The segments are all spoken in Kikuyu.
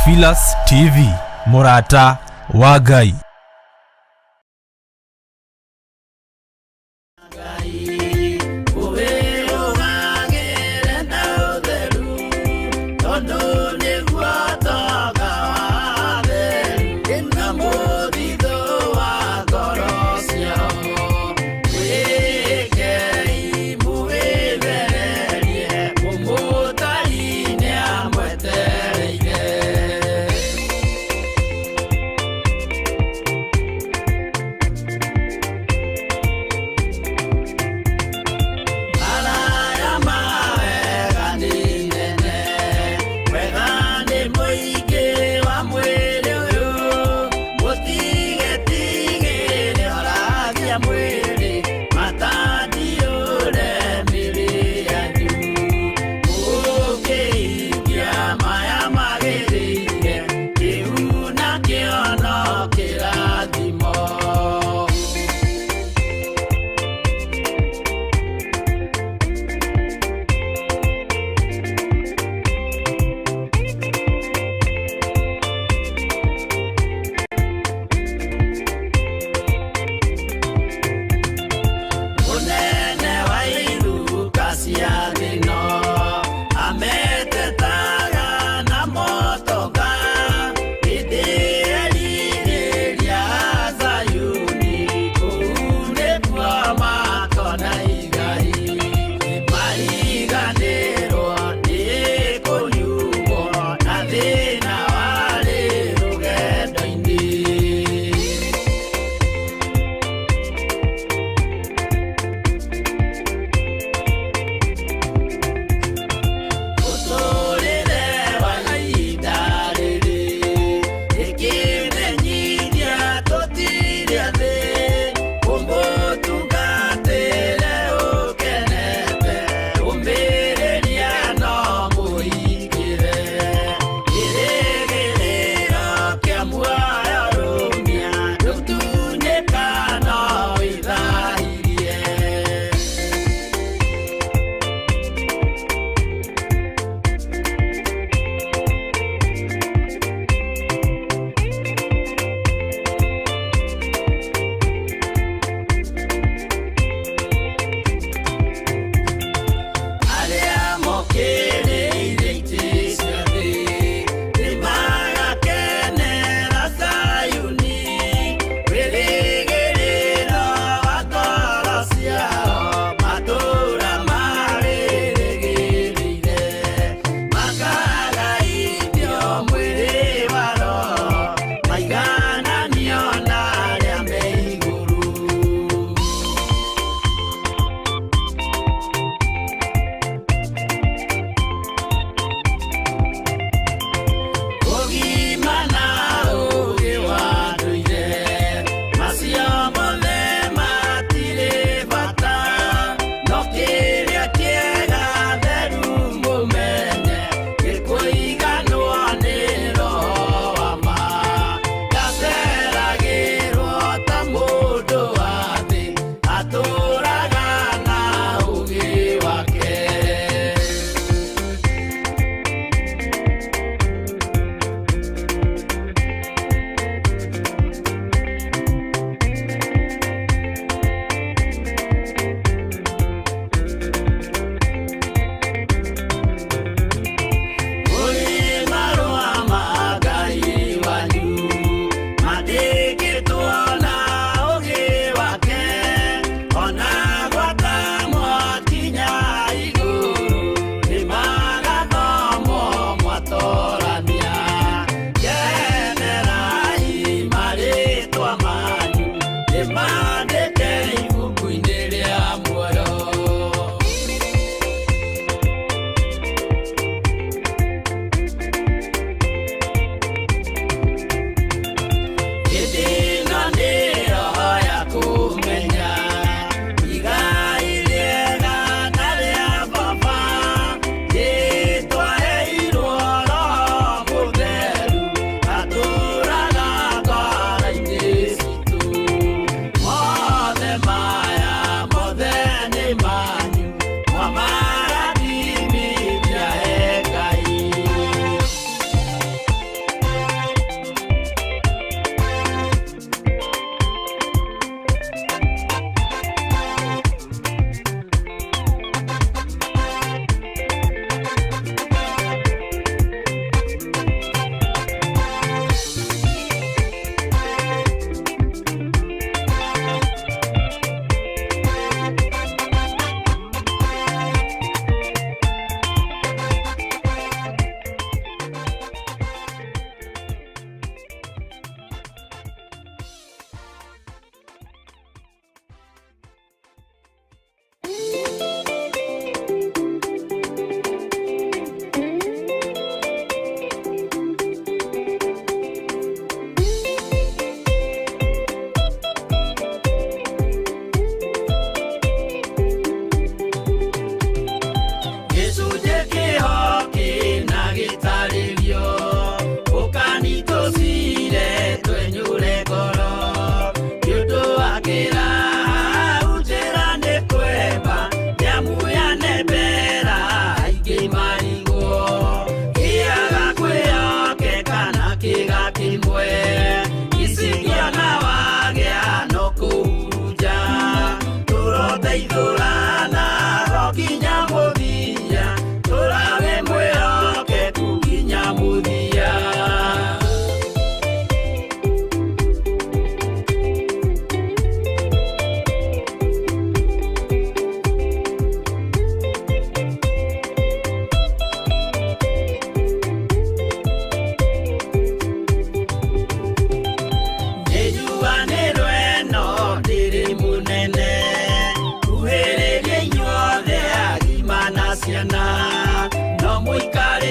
Theophilus TV, mũrata wa Ngai.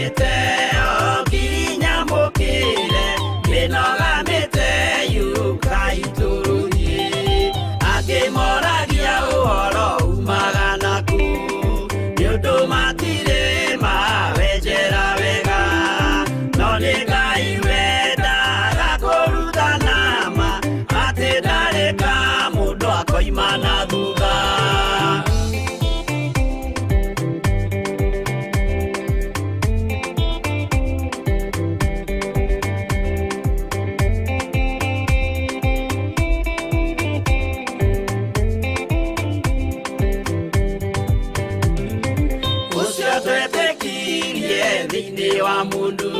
mĩte o nginya mũkĩre mĩnoga mĩte yũkai tũrũthiĩ angĩ moragia ũhoro umaga naku nĩ ũndũ matirĩ mawenjera wega no nĩ Ngai wendaga kũrutana ma atĩ ndarĩ ka mũndũ akoima na thutha. Ũcio twetĩkirie thĩinĩ wa mũndũ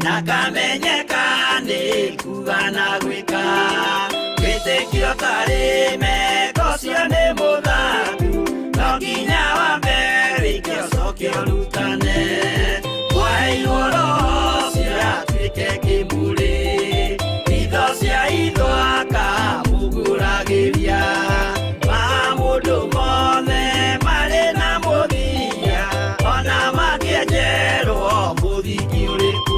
na kamenyeka nĩ kuga na gwĩka wĩtĩkio tarĩ meko ũcio nĩ mũthatu no nginya wambe wĩke ũcoke ũrutane kwaheirwo roho ũcio atuĩke kĩmũrĩ itho cia itho akamũgũragĩria ma mũndũ mothe marĩ na mũthia ona mangĩenjerwo mũthingi ũrĩkũ.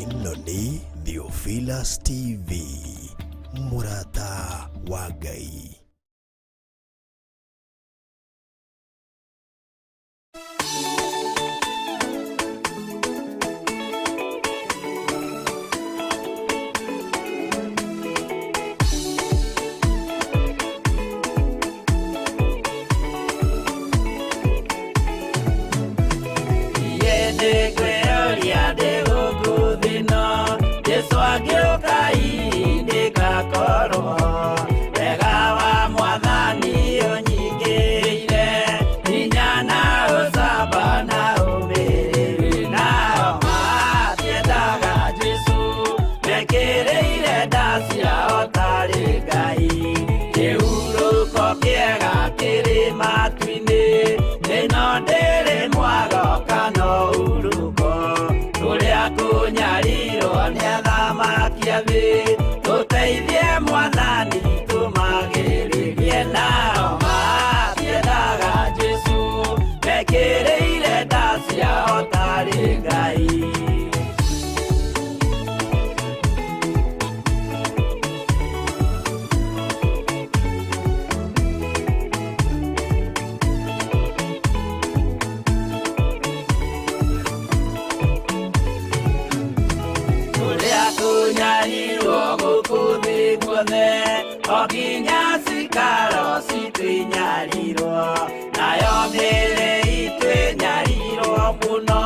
Ĩno nĩ Theophilus TV, mũrata wa Ngai. Jesu agĩũka ndĩgakorwo wega wa mwathani ũnyingĩrĩire hinya na ũcamba na ũmĩrĩru nao matiendaga Jesu mekĩrĩire nda ciao tarĩ Ngai kĩhurũko kĩega kĩrĩ matu-inĩ ĩno ndĩrĩ mwago kana ũhurũko kũrĩa kũnyarirwo nĩ athamaki a thĩ tũteithie mwathani tũmagĩrĩrie nao matiendaga Jesu mekĩrĩire nda ciao tarĩ Ngai. Kũnyarirwo gũkũ thĩ guothe o nginya cikaro citũ inyarirwo nayo mĩĩrĩ itũ ĩnyarirwo mũno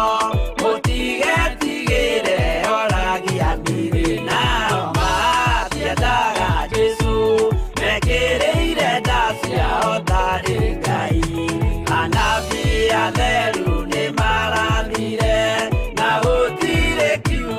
mũtigetigĩre oragia mĩĩrĩ nao matiendaga Jesu mekĩrĩire nda ciao tarĩ Ngai anabii atheru nĩ marathire na gũtirĩ kiugo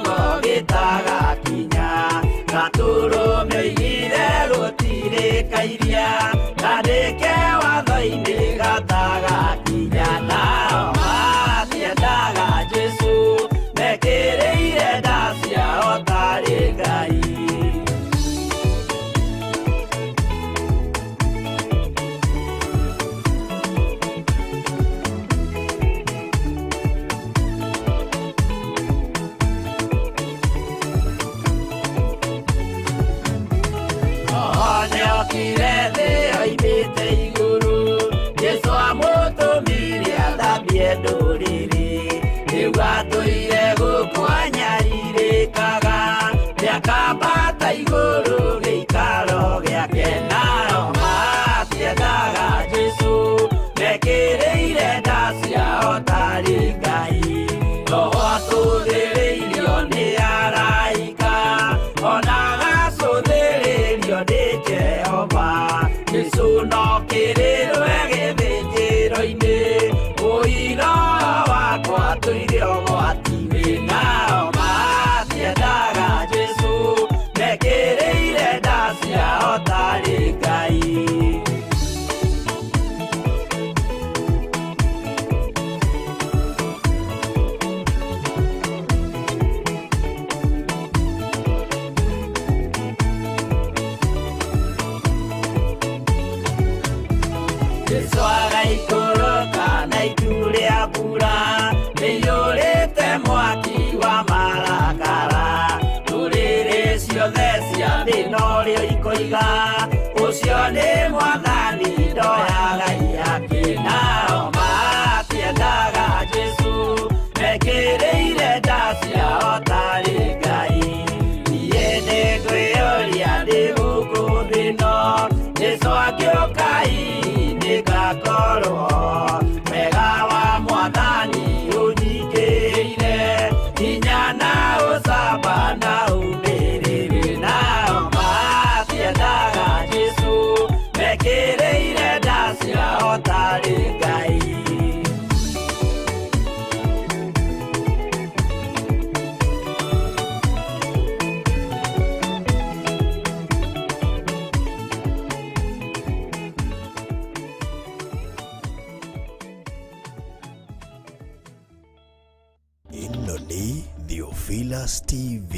Nĩ Theophilus TV,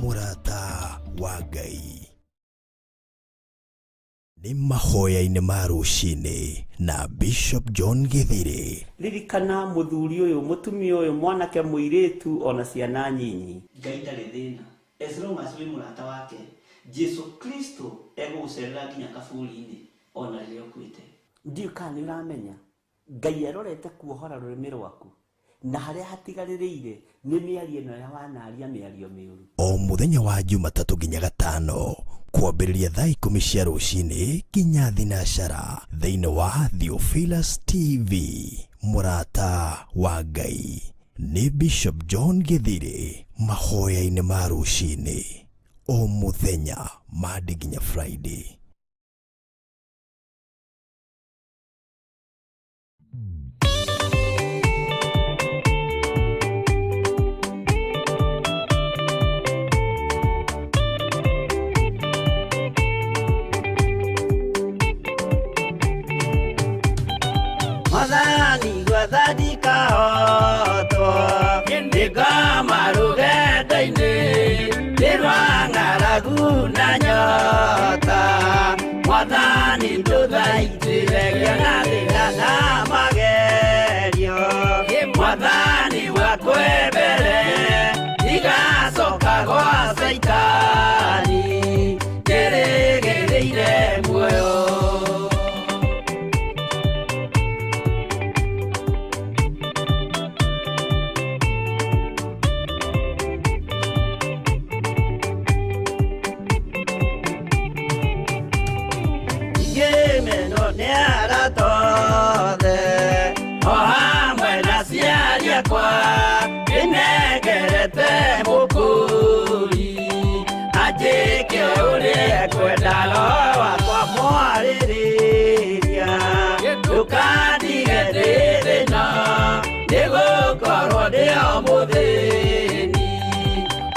mũrata wa Ngai. Nĩ mahoya-inĩ ma rũcinĩ na Bishop John Githiri. Ririkana muthuri uyu, mutumia uyu, mwanake, muiritu ona ciana nyinyi. Ngai ndarĩ thĩna as long as wĩ mũrata wake. Jesu Kristo egũgũcerera nginya kaburi-inĩ ona rĩrĩa ũkuĩte. Ndiũ kana nĩ ũramenya Ngai arorete kuohora rũrĩmĩ rwaku na harĩa hatigarĩrĩire nĩ mĩario ĩno ya wanaria mĩario mĩũru. O mũthenya wa Jumatatũ nginya Gatano kwambĩrĩria thaa 10 cia rũcinĩ nginya thinacara thĩinĩ wa Theophilus TV, mũrata wa Ngai. Nĩ Bishop John Githiri mahoya-inĩ ma rũcinĩ o mũthenya Monday nginya Friday. Mwathani gwathani kahotwo nĩngoma rũgendo-inĩ nĩ rwa ng'aragu na nyota. Mwathani ndũthaitĩre ngĩona thĩna na magerio. Mwathani wakwa mbere ndigacoka gwa Caitani ndĩrĩgĩrĩire muoyo. Ngĩmenwo nĩ arata othe o hamwe na aciari akwa ndĩnengerete mũkũri anjĩke ũrĩa ekwenda roho wakwa mwarĩrĩria. Ndũkandige ndĩ thĩna nĩgũkorwo ndĩ o mũthĩni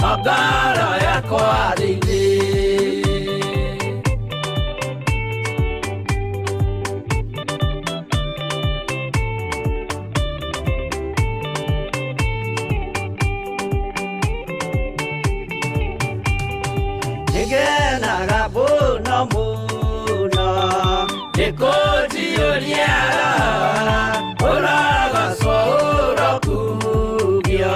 o ngoro yakwa thĩinĩ. Nĩngenaga mũno mũno nĩkũnjiyũria ũrogocwo ũrokumio.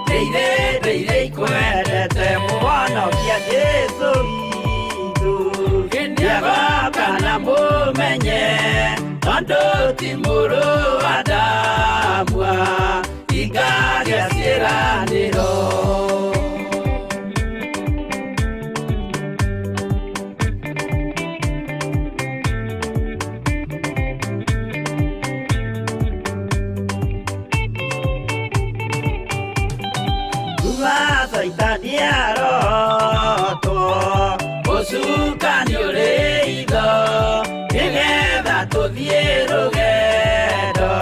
Ndĩire ndĩire ikwendete mũhonokia Jesũ witũ. Nĩagoka na mũmenye tondũ ti mũrũ wa Adamu ingagĩa ciĩranĩro. Caitani arotwo ũcukani ũrĩ itho nĩgetha tũthiĩ rũgendo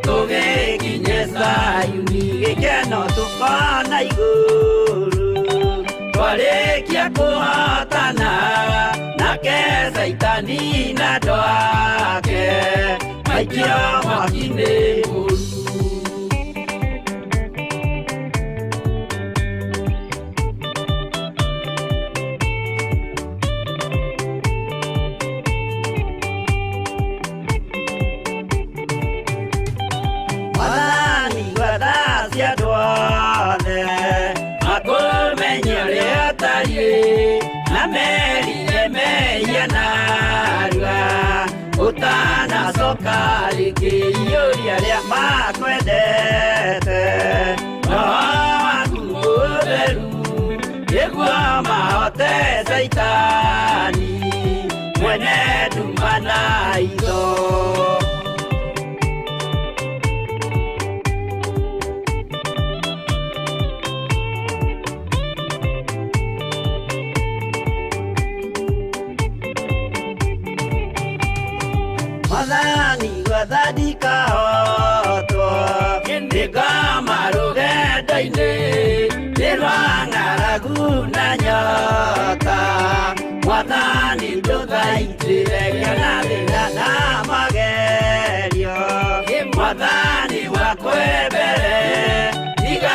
tũgĩkinye Zayuni gĩkeno tũkona igũrũ. Twarĩkia kũhotana nake Caitani na andũ ake maikio mwaki-inĩ mũru. Mwathani gwatha cia andũ othe makũmenye ũrĩa ũtariĩ na merire mehia narua ũtanacoka rĩngĩ iyũria arĩa makwendete roho waku mũtheru nĩguo mahote Caitani mwene nduma na itho. Mwathani gwathani kahotwo nĩngoma rũgendo-inĩ nĩ rwa ng'aragu na nyota. Mwathani ndũthaitĩre ngĩona thĩna na magerio. Mwathani wakwa mbere ndiga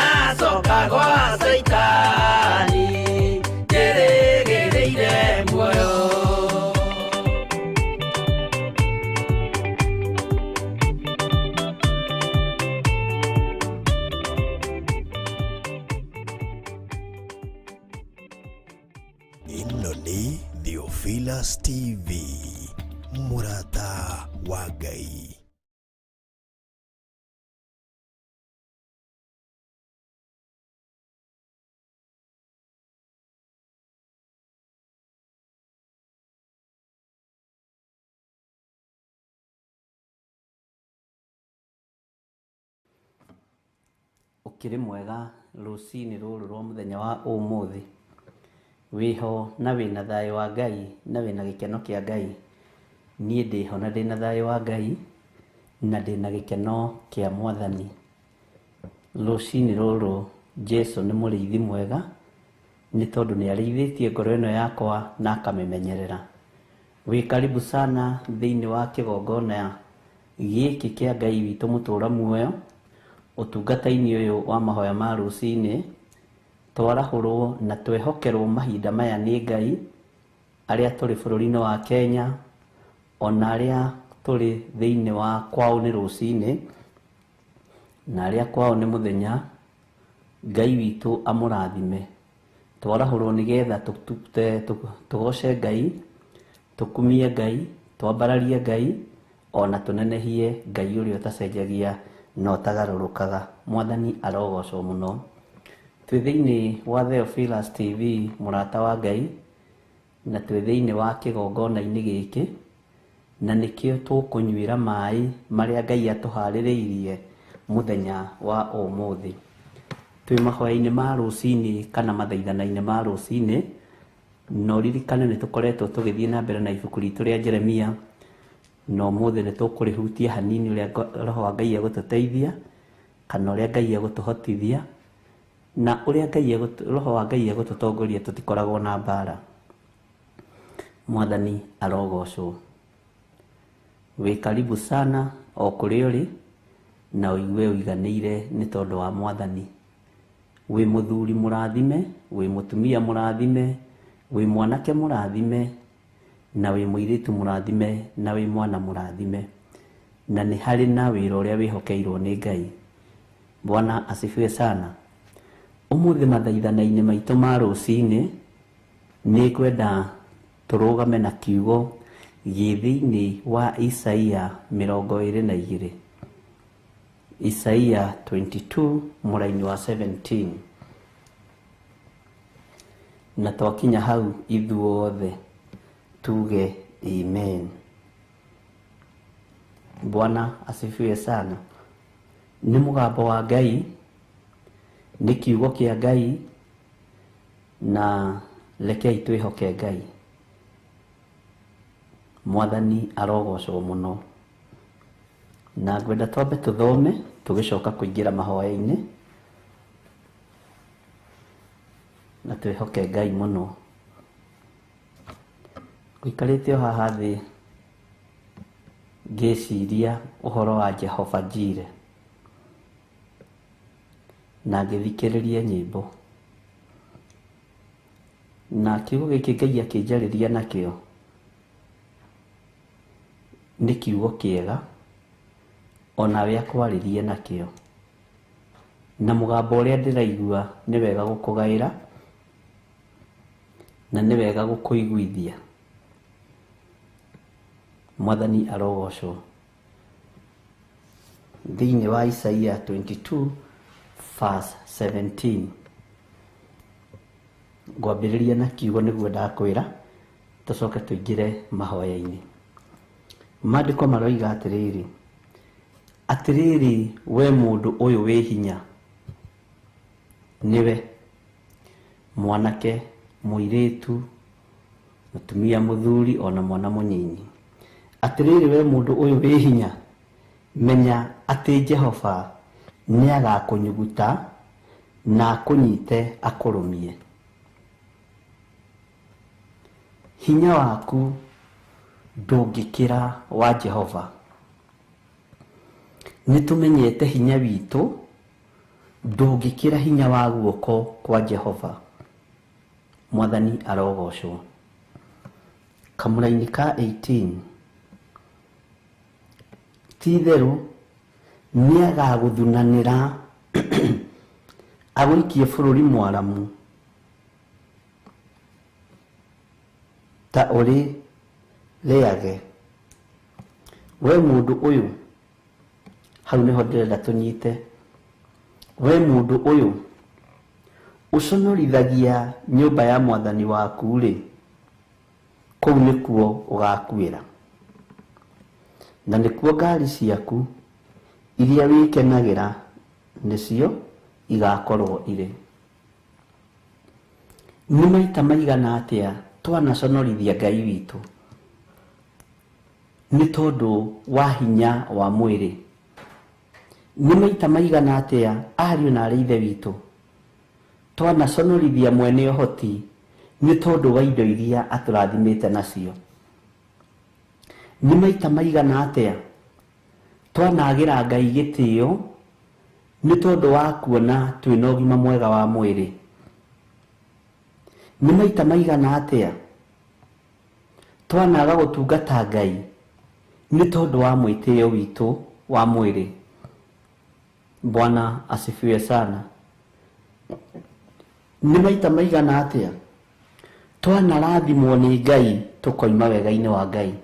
Ĩno nĩ Theophilus TV, mũrata wa Ngai. Ũkĩrĩ mwega rũcinĩ rũrũ rwa mũthenya wa ũmũthĩ, wĩho na wĩna thayũ wa Ngai na wĩna gĩkeno kĩa Ngai. Niĩ ndĩho na ndĩna thayũ wa Ngai na ndĩna gĩkeno kĩa Mwathani. Rũcinĩ rũrũ Jesu nĩ mũrĩithi mwega, nĩ tondũ nĩ arĩithĩtie ngoro ĩno yakwa na akamĩmenyerera. Wĩ karibu sana thĩinĩ wa kĩgongona gĩkĩ kĩa Ngai witũ mũtũra muoyo, ũtungata-inĩ ũyũ wa mahoya ma rũcinĩ. Twarahũrwo na twehokerwo mahinda maya nĩ Ngai, arĩa tũrĩ bũrũri-inĩ wa Kenya, ona arĩa tũrĩ thĩinĩ wa kwao nĩ rũcinĩ, na arĩa kwao nĩ mũthenya. Ngai witũ amũrathime. Twarahũrwo nĩgetha tũgoce Ngai, tũkumie Ngai, twambararie Ngai, ona tũnenehie Ngai ũrĩa ũtacenjagia na ũtagarũrũkaga. Mwathani arogocwo mũno. Twĩ thĩinĩ wa Theophilus TV, mũrata wa Ngai, na twĩ thĩinĩ wa kĩgongona-inĩ gĩkĩ, na nĩkĩo tũkũnyuĩra maĩ marĩa Ngai atũharĩrĩirie mũthenya wa ũmũthĩ. Twĩ mahoya-inĩ ma rũcinĩ kana mathaithana-inĩ ma rũcinĩ, na ũririkane nĩ tũkoretwo tũgĩthiĩ na mbere na ibuku ritũ rĩa Jeremia, na ũmũthĩ nĩ tũkũrĩhutia hanini ũrĩa Roho wa Ngai egũtũteithia, kana ũrĩa Ngai egũtũhotithia, na ũrĩa Ngai Roho wa Ngai egũtũtongoria tũtikoragwo na mbara. Mwathani arogocwo. Wĩ karibu sana o kũrĩa ũrĩ, na ũigue ũiganĩire nĩ tondũ wa Mwathani. Wĩ mũthuri mũrathime, wĩ mũtumia mũrathime, wĩ mwanake mũrathime, na wĩ mũirĩtu mũrathime, na wĩ mwana mũrathime. Na nĩ harĩ na wĩra ũrĩa wĩhokeirwo nĩ Ngai. Bwana asifiwe sana. Ũmũthĩ mathaithana-inĩ maitũ ma rũcinĩ, nĩ ngwenda tũrũgame na kiugo gĩ thĩinĩ wa Isaia 22. Isaia 22 mũraini wa 17. Na twakinya hau ithuothe tuge amen. Bwana asifiwe sana. Nĩ mũgambo wa Ngai, nĩ kiugo kĩa Ngai, na rekei twĩhoke Ngai. Mwathani arogocwo mũno. Na ngwenda twambe tũthome tũgĩcoka kũingĩra mahoya-inĩ, na twĩhoke Ngai mũno. Ngũikarĩte o haha thĩ ngĩciria ũhoro wa Jehova Jireh, na ngĩthikĩrĩria nyĩmbo, na kiugo gĩkĩ Ngai akĩnjarĩria nakĩo nĩ kiugo kĩega, onawe akwarĩrie nakĩo. Na mũgambo ũrĩa ndĩraigua nĩ wega gũkũgaĩra, na nĩ wega gũkũiguithia. Mwathani arogocwo. Thĩinĩ wa Isaia 22 verse 17, ngwambĩrĩria na kiugo nĩguo ndakwĩra, tũcoke tũingĩre mahoya-inĩ. Maandĩko maroiga atĩrĩrĩ, atĩrĩrĩ we mũndũ ũyũ wĩ hinya, nĩwe mwanake, mũirĩtu, mũtumia, mũthuri, ona mwana mũnyinyi. Atĩrĩrĩ we mũndũ ũyũ wĩ hinya, menya atĩ Jehova nĩ agakũnyuguta na akũnyite akũrũmie. Hinya waku ndũngĩkĩra wa Jehova. Nĩ tũmenyete hinya witũ ndũngĩkĩra hinya wa guoko kwa Jehova. Mwathani arogocwo. Kamũraini ka 18, ti itherũ nĩ agagũthunanĩra agũikie bũrũri mwaramu. Ta ũrĩrĩage. We mũndũ ũyũ, hau nĩho ndĩrenda tũnyite. We mũndũ ũyũ ũconorithagia nyũmba ya mwathani waku-rĩ, kũu nĩkuo ũgakuĩra, na nĩkuo ngari ciaku iria wĩkenagĩra nĩcio igakorwo irĩ. Nĩ maita maigana atĩa twanaconorithia Ngai witũ nĩ tondũ wa hinya wa mwĩrĩ? Nĩ maita maigana atĩa ariũ na arĩ ithe witũ twanaconorithia mwene ũhoti nĩ tondũ wa indo iria atũrathimĩte nacio? Nĩ maita maigana atĩa twanagĩra Ngai gĩtĩo nĩ tondũ wa kuona twĩna ũgima mwega wa mwĩrĩ? Nĩ maita maigana atĩa twanaga gũtungata Ngai nĩ tondũ wa mwĩtĩo witũ wa mwĩrĩ? Bwana asifiwe sana. Nĩ maita maigana atĩa twanarathimwo nĩ Ngai tũkoima wega-inĩ wa Ngai?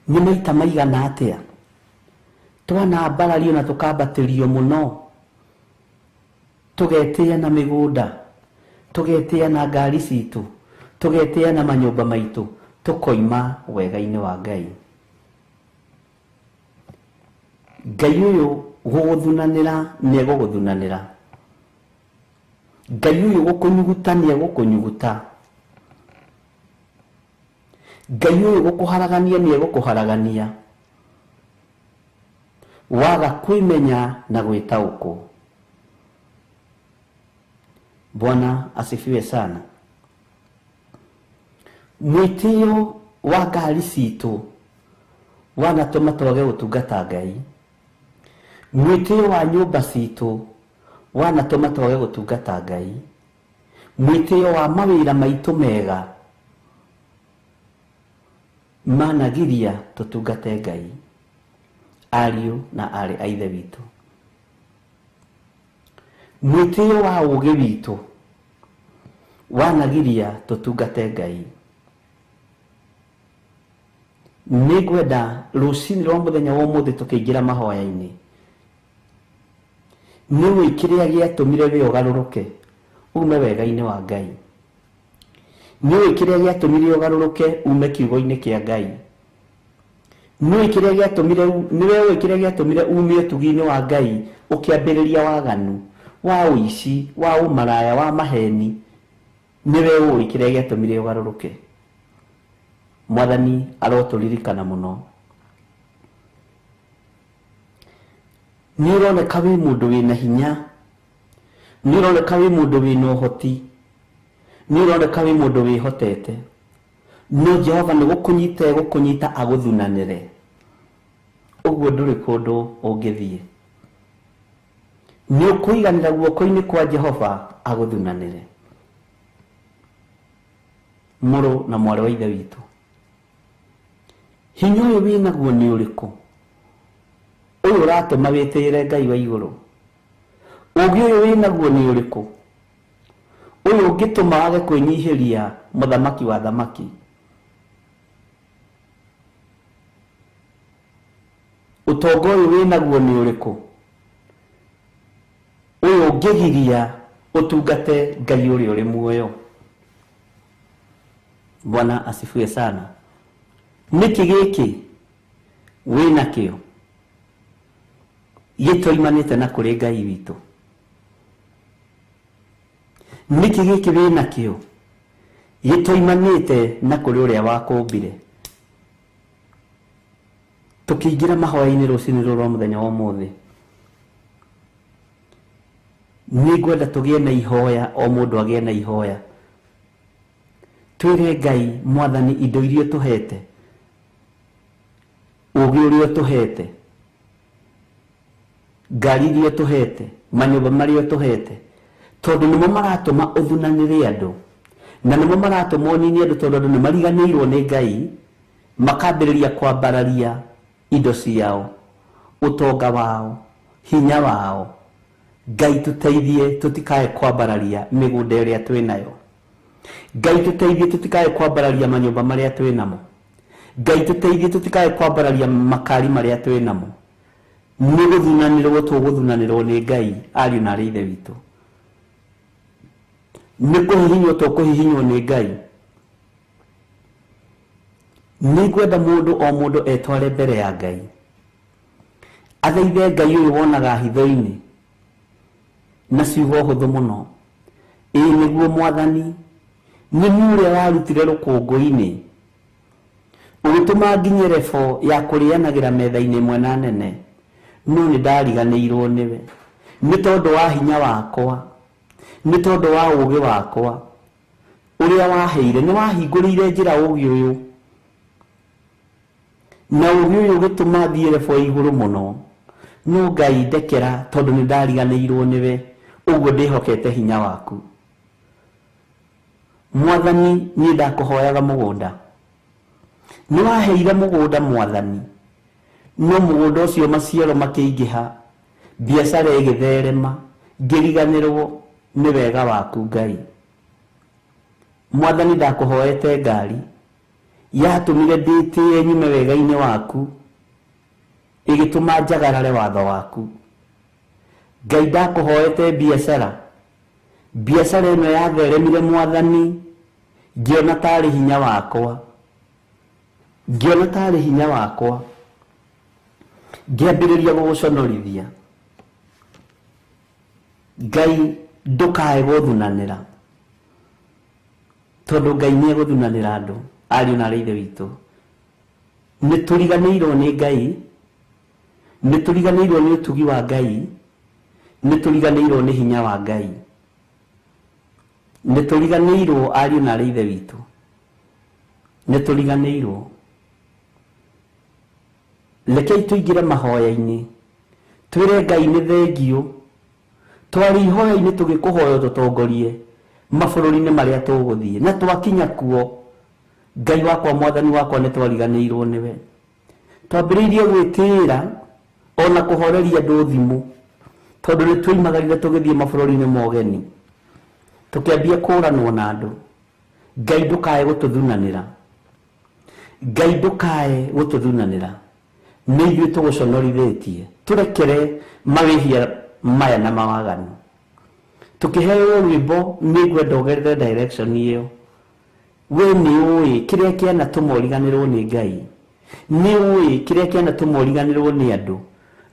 Nĩ maita maigana atĩa twanambarario na tũkambatĩrio mũno, tũgetĩa na mĩgũnda, tũgetĩa na ngari citũ, tũgetĩa na manyũmba maitũ, tũkoima wega-inĩ wa Ngai? Ngai ũyũ gũgũthunanĩra nĩ egũgũthunanĩra. Ngai ũyũ gũkũnyuguta nĩ egũkũnyuguta. Ngai ũyũ gũkũharagania nĩ egũkũharagania. Waga kwĩmenya na gwĩtaũkwo. Bwana asifiwe sana. Mwĩtĩo wa ngari citũ wanatũma twage gũtungata Ngai. Mwĩtĩo wa nyũmba citũ wanatũma twage gũtungata Ngai. Mwĩtĩo wa mawĩra maitũ mega managiria tũtungate Ngai. Ariũ na arĩ a ithe witũ, mwĩtĩo wa ũũgĩ witũ wanagiria tũtungate Ngai. Nĩ ngwenda rũcinĩ rwa mũthenya wa ũmũthĩ tũkĩingĩra mahoya-inĩ, nĩ ũĩ kĩrĩa gĩatũmire we ũgarũrũke ume wega-inĩ wa Ngai? Nĩ ũĩ kĩrĩa gĩatũmire ũgarũrũke ume kiugo-inĩ kĩa Ngai? Nĩ ũĩ kĩrĩa gĩatũmire, nĩwe ũĩ kĩrĩa gĩatũmire ume ũtugi-inĩ wa Ngai ũkĩambĩrĩria waganu, wa ũici, wa ũmaraya, wa maheni? Nĩwe ũĩ kĩrĩa gĩatũmire ũgarũrũke. Mwathani arotũririkana mũno. Nĩ ũroneka wĩ mũndũ wĩna hinya, nĩ ũroneka wĩ mũndũ wĩna ũhoti, nĩ ũroneka wĩ mũndũ wĩhotete, no Jehova nĩ gũkũnyita egũkũnyita agũthunanĩre. Ũguo ndũrĩ kũndũ ũngĩthiĩ. Nĩ ũkũiganĩra guoko-inĩ kwa Jehova agũthunanĩre. Mũrũ na mwarĩ wa ithe witũ, hinya ũyũ wĩnaguo nĩ ũrĩkũ? Ũyũ ũratũma wĩtĩĩre Ngai wa igũrũ. Ũũgĩ ũyũ wĩnaguo nĩ ũrĩkũ? Ũyũ ũngĩtũma wage kwĩnyihĩria mũthamaki wa thamaki. Ũtonga ũyũ wĩnaguo nĩ ũrĩkũ? Ũyũ ũngĩgiria ũtungate Ngai ũrĩa ũrĩ muoyo. Bwana asifiwe sana. Nĩkĩ gĩkĩ wĩnakĩo gĩtoimanĩte na kũrĩ Ngai witũ? Nĩkĩ gĩkĩ wĩnakĩo gĩtoimanĩte na kũrĩ ũrĩa wakũmbire? Tũkĩingĩra mahoya-inĩ rũcinĩ rũrũ rwa mũthenya wa ũmũthĩ, nĩ ngwenda tũgĩe na ihoya, o mũndũ agĩe na ihoya. Twĩre Ngai, Mwathani, indo iria ũtũhete, ũũgĩ ũrĩa ũtũhete, ngari iria ũtũhete, manyũmba marĩa ũtũhete, tondũ nĩmo maratũma ũthunanĩre andũ, na nĩmo maratũma ũnine andũ, tondũ andũ nĩ mariganĩirwo nĩ Ngai, makambĩrĩria kwambararia indo ciao, ũtonga wao, hinya wao. Ngai tũteithie tũtikae kwambararia mĩgũnda ĩrĩa twĩnayo. Ngai tũteithie tũtikae kwambararia manyũmba marĩa twĩ namo. Ngai tũteithie tũtikae kwambararia makari marĩa twĩ namo. Nĩ gũthunanĩrwo tũgũthunanĩrwo nĩ Ngai ariũ na arĩ ithe witũ. Nĩ kũhihinywo tũkũhihinywo nĩ Ngai. Nĩ ngwenda mũndũ o mũndũ etware mbere ya Ngai. Athaithe Ngai ũyũ wonaga hitho-inĩ na ciugo hũthũ mũno. Ĩĩ nĩguo Mwathani, nĩ niĩ ũrĩa warutire rũkũngũ-inĩ ũgĩtũma nginye rebo ya kũrĩanagĩra metha-inĩ ĩmwe na nene, no nĩ ndariganĩirwo nĩwe nĩ tondũ wa hinya wakwa, nĩ tondũ wa ũũgĩ wakwa ũrĩa waheire. Nĩ wahingũrĩire njĩra ũũgĩ ũyũ, na ũũgĩ ũyũ ũgĩtũma thiĩ rebo igũrũ mũno. No Ngai ndekera tondũ nĩ ndariganĩirwo nĩwe, ũguo ndĩhokete hinya waku. Mwathani, niĩ ndakũhoyaga mũgũnda. Nĩ waheire mũgũnda Mwathani, no mũgũnda ũcio maciaro makĩingĩha, biacara ĩgĩtherema, ngĩriganĩrwo nĩ wega waku Ngai. Mwathani, ndakũhoete ngari yatũmire ndĩtĩe nyume wega-inĩ waku, ĩgĩtũma njagarare watho waku. Ngai, ndakũhoete biacara, biacara ĩno yatheremire Mwathani, ngĩona tarĩ hinya wakwa, ngĩona tarĩ hinya wakwa, ngĩambĩrĩria gũgũconorithia. Ngai, ndũkae gũthunanĩra, tondũ Ngai nĩ egũthunanĩra andũ ariũ na arĩ ithe witũ. Nĩ tũriganĩirwo nĩ Ngai, nĩ tũriganĩirwo nĩ ũtugi wa Ngai, nĩ tũriganĩirwo nĩ hinya wa Ngai, nĩ tũriganĩirwo ariũ na arĩ ithe witũ, nĩ tũriganĩirwo. Rekei tũingĩre mahoya-inĩ, twĩre Ngai nĩ thengiũ. Twarĩ ihoya-inĩ tũgĩkũhoya ũtũtongorie mabũrũri-inĩ marĩa tũgũthiĩ, na twakinya kuo Ngai wakwa, Mwathani wakwa, nĩ twariganĩirwo nĩwe. Twambĩrĩirie gwĩtĩĩra ona kũhoreria andũ thimũ, tondũ nĩ twoimagarire tũgĩthiĩ mabũrũri-inĩ ma ũgeni, tũkĩambia kũranwo na andũ. Ngai ndũkae gũtũthunanĩra, Ngai ndũkae gũtũthunanĩra. Nĩ ithuĩ tũgũconorithĩtie, tũrekere mawĩhia maya na mawaganu. Tũkĩheo rwĩmbo nĩ ngwenda ũgerere direction ĩyo. We nĩ ũĩ kĩrĩa kĩanatũma ũriganĩrwo nĩ Ngai, nĩ ũĩ kĩrĩa kĩanatũma ũriganĩrwo nĩ andũ,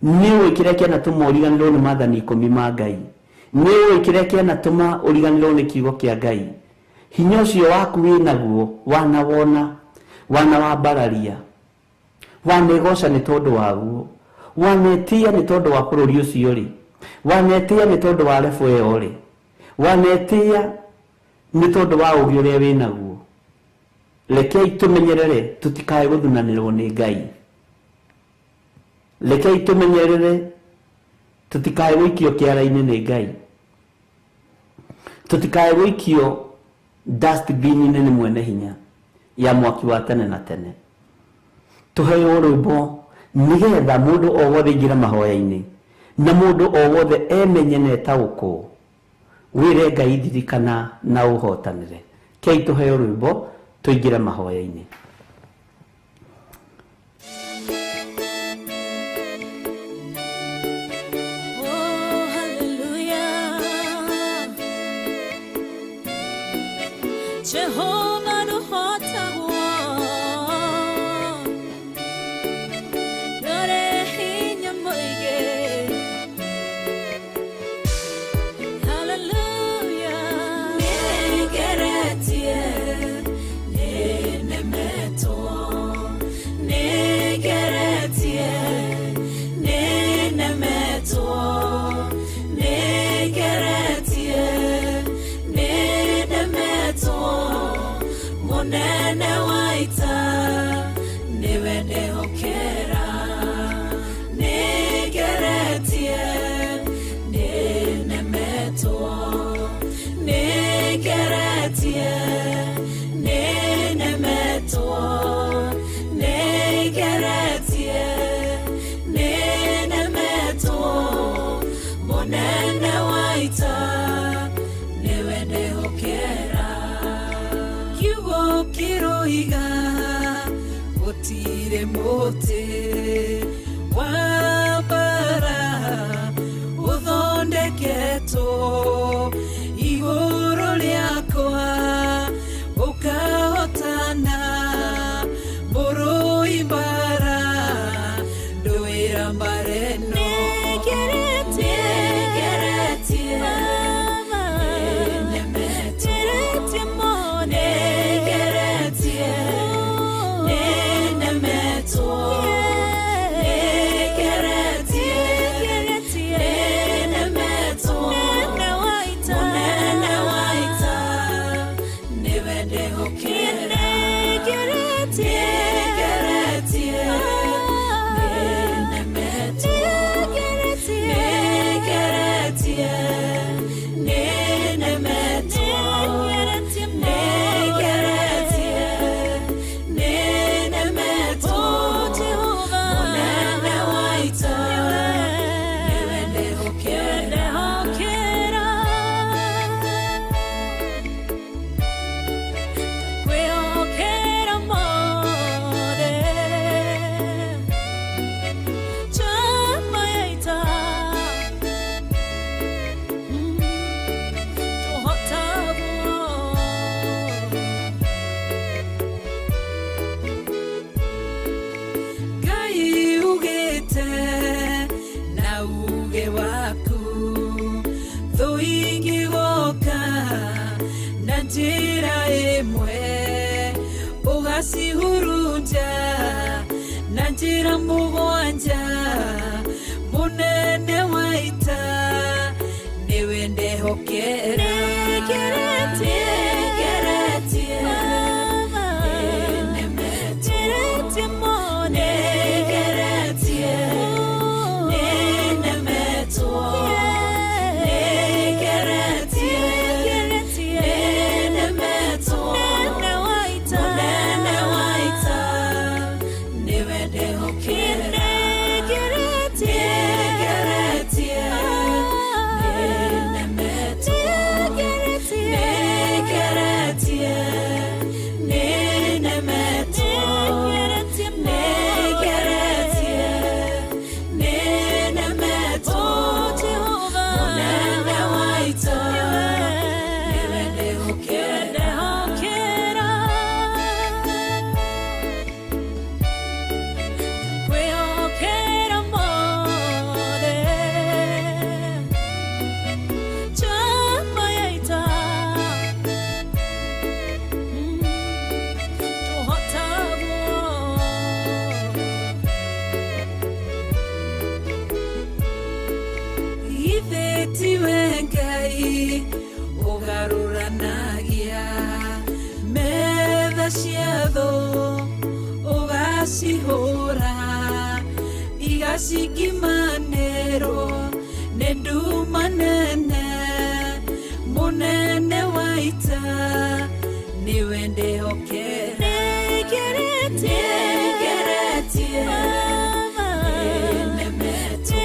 nĩ ũĩ kĩrĩa kĩanatũma ũriganĩrwo nĩ maathani ikũmi ma Ngai, nĩ ũĩ kĩrĩa kĩanatũma ũriganĩrwo nĩ kiugo kĩa Ngai. Hinya ũcio waku wĩnaguo wanawona, wanawambararia, wanegoca nĩ tondũ waguo, wanetĩa nĩ tondũ wa bũrũri ũcio rĩ, wanetĩa nĩ tondũ wa rebo ĩyo rĩ, wanetĩa nĩ tondũ wa ũũgĩ ũrĩa wĩnaguo. Rekei tũmenyerere tũtikae gũthunanĩrwo nĩ Ngai. Rekei tũmenyerere tũtikae gũikio kĩara-inĩ nĩ Ngai, tũtikae gũikio dustbin-inĩ nĩ mwene hinya ya mwaki wa tene na tene. Tũheo rwĩmbo nĩgetha mũndũ o wothe aingĩre mahoya-inĩ, na mũndũ o wothe emenye na etaũkwo. Wĩre Ngai ndirikana na ũhotanĩre. Kei tũheo rwĩmbo tũingĩre mahoya-inĩ. Oh, hallelujah. Jehovah nũhotagwo, ndũrĩ hinya mũingĩ. Hallelujah. Nĩngeretie, nĩnemetwo, nĩngeretie, nĩnemetwo, nĩngeretie, nĩnemetwo. Mũnene wa ita nĩwe ndĩhokera. Nĩngeretie, nĩnemetwo, nĩngeretie, nĩnemetwo, nĩngeretie, nĩnemetwo. Mũnene wa ita nĩwe ndĩhokera. Mũtĩ wa mbara ũthondeketwo igũrũ rĩakwa ũkahotana mũrũi mbara ndũĩra mbara ĩno. Nĩngeretie, nĩnemetwo. Nĩngeretie, nĩnemetwo. Nĩngeretie, nĩnemetwo. Mũnene wa ita nĩwe ndĩhokera. Nĩngeretie, nĩnemetwo. Nĩngeretie, nĩnemetwo. Nĩngeretie, nĩnemetwo. Mũnene wa ita nĩwe ndĩhokera. Kwĩhokera mothe njamba ya ita tũhotagwo. Ngai ugĩte na uge waku thũ ingĩgoka na njĩra ĩmwe ũgacihurunja na njĩra mũgwanja. Mũnene wa ita nĩwe ndehokera. Nĩngeretie, Nĩngeretie, nĩnemetwo. Nĩngeretie, nĩnemetwo. Nĩngeretie, nĩnemetwo. Mũnene wa ita nĩwe ndehokera. Nĩngeretie, nĩnemetwo. Nĩngeretie, nĩnemetwo. Nĩngeretie, nĩnemetwo. Mũnene wa ita nĩwe ndehokera. Kwĩhokera mothe njamba ya ita tũhotagwo. Githĩ tiwe Ngai ũgarũranagia metha cia thũ ũgacihũra igacingimanĩrwo nĩ nduma nene. Mũnene wa ita nĩwe ndĩhokera. Nĩngeretie, Nĩngeretie, nĩnemetwo.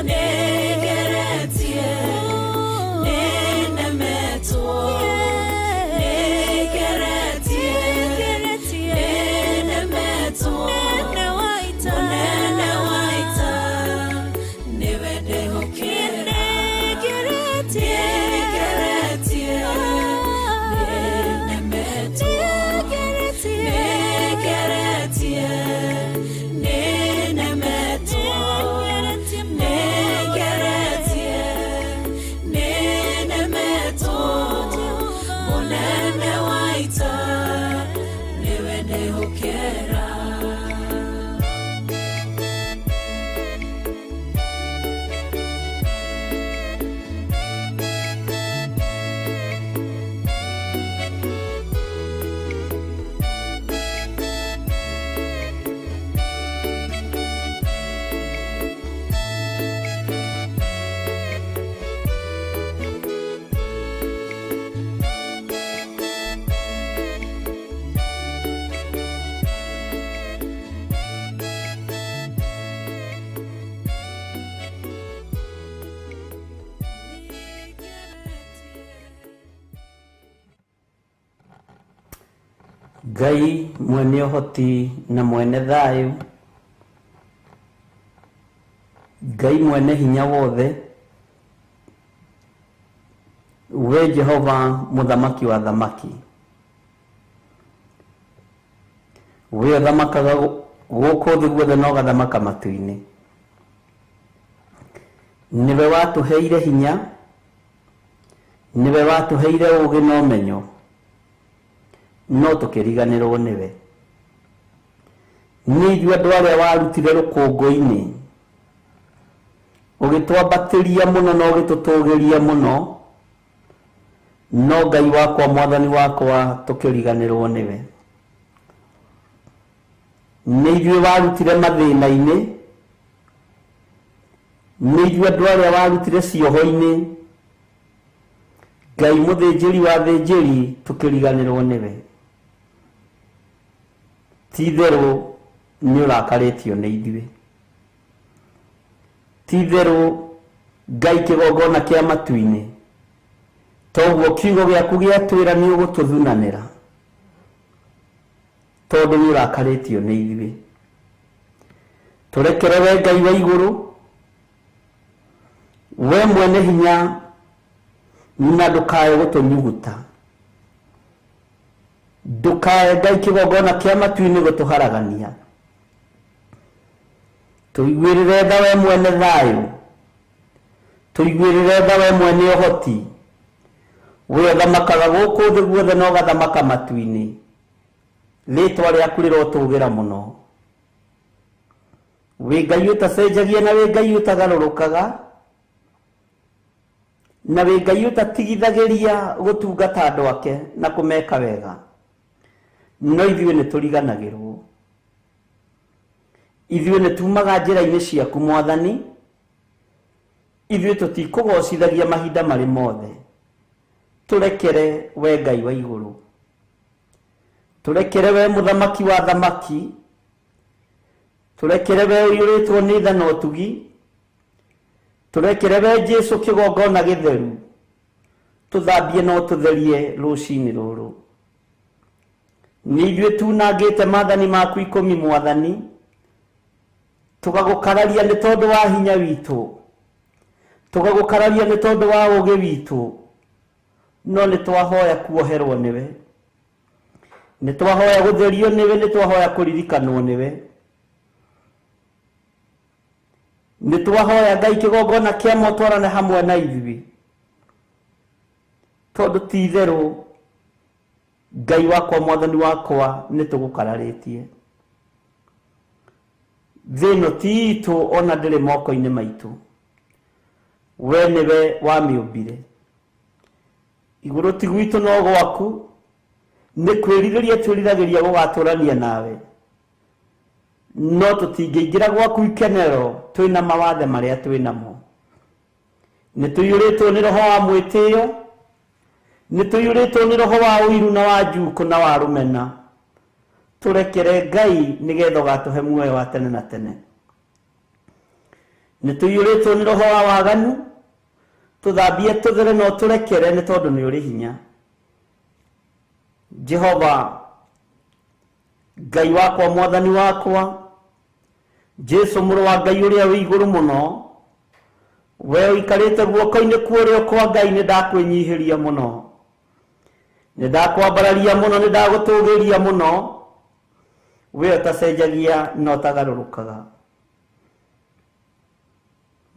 Nĩngeretie, nĩnemetwo. Nĩngeretie, nĩnemetwo. Mũnene wa ita nĩwe ndĩhokera. Nĩngeretie, Ngai mwene ũhoti na mwene thayũ, Ngai mwene hinya wothe, we Jehova mũthamaki wa thamaki, we ũthamakaga gũkũ thĩ guothe na ũgathamaka matu-inĩ. Nĩwe watũheire hinya, nĩwe watũheire ũũgĩ na ũmenyo, no tũkĩriganĩrwo nĩwe. Nĩ ithuĩ andũ arĩa warutire rũkũngũ-inĩ, ũgĩtwambatĩria mũno na ũgĩtũtũgĩria mũno, no Ngai wakwa mwathani wakwa tũkĩriganĩrwo nĩwe. Nĩ ithuĩ warutire mathĩna-inĩ, nĩ ithuĩ andũ arĩa warutire cioho-inĩ, Ngai mũthĩnjĩri wa thĩnjĩri tũkĩriganĩrwo nĩwe. Ti itherũ nĩ ũrakarĩtio nĩ ithuĩ. Ti itherũ Ngai kĩgongona kĩa matu-inĩ, toguo kiugo gĩaku gĩatwĩra nĩ ũgũtũthunanĩra, tondũ nĩ ũrakarĩtio nĩ ithuĩ. Tũrekere we Ngai wa igũrũ, we mwene hinya, na ndũkae gũtũnyuguta. Ndũkae Ngai kĩgongona kĩa matu-inĩ gũtũharagania. Tũiguĩrĩre tha we mwene thayũ, tũiguĩrĩre tha we mwene ũhoti, we ũthamakaga gũkũ thĩ guothe na ũgathamaka matu-inĩ. Rĩtwa rĩaku rĩrotũgĩra mũno. Wĩ Ngai ũtacenjagia na wĩ Ngai ũtagarũrũkaga, na wĩ Ngai ũtatigithagĩria gũtungata andũ ake na kũmeka wega, no ithuĩ nĩ tũriganagĩrwo. Ithuĩ nĩ tumaga njĩra-inĩ ciaku mwathani, ithuĩ tũtikũgocithagia mahinda marĩ mothe. Tũrekere we Ngai wa igũrũ, tũrekere we mũthamaki wa thamaki, tũrekere we ũiyũrĩtwo nĩ tha na ũtugi, tũrekere we Jesũ kĩgongona gĩtheru, tũthambie na ũtũtherie rũcinĩ rũrũ. Nĩ ithuĩ tunangĩte maathani maku 10 mwathani, tũgagũkararia nĩ tondũ wa hinya witũ, tũgagũkararia nĩ tondũ wa ũũgĩ witũ, no nĩ twahoya kuoherwo nĩwe, nĩ twahoya gũtherio nĩwe, nĩ twahoya kũririkanwo nĩwe, nĩ twahoya Ngai kĩgongona kĩa motwarane hamwe na ithuĩ, tondũ ti itherũ Ngai wakwa mwathani wakwa nĩ tũgũkararĩtie. Thĩ ĩno ti itũ ona ndĩrĩ moko-inĩ maitũ, we nĩwe wamĩũmbire. Igũrũ ti gwitũ no gwaku, nĩ kwĩrirĩria twĩriragĩria gũgatũrania nawe, no tũtingĩingĩra gwaku ikenero twĩna mawathe marĩa twĩnamo. Nĩ tũiyũrĩtwo nĩ roho wa mwĩtĩo, nĩ tũiyũrĩtwo nĩ roho wa ũiru na wa njukũ na wa rũmena. Tũrekere Ngai nĩgetha ũgatũhe muoyo wa tene na tene. Nĩ tũiyũrĩtwo nĩ roho wa waganu, tũthambie tũthere na ũtũrekere nĩ tondũ nĩ ũrĩ hinya. Jehova Ngai wakwa mwathani wakwa, Jesũ mũrũ wa Ngai ũrĩa wĩ igũrũ mũno, we ũikarĩte guoko-inĩ kwa ũrĩo kwa Ngai, nĩ ndakwĩnyihĩria mũno, nĩ ndakwambararia mũno, nĩ ndagũtũgĩria mũno, we ũtacenjagia na ũtagarũrũkaga.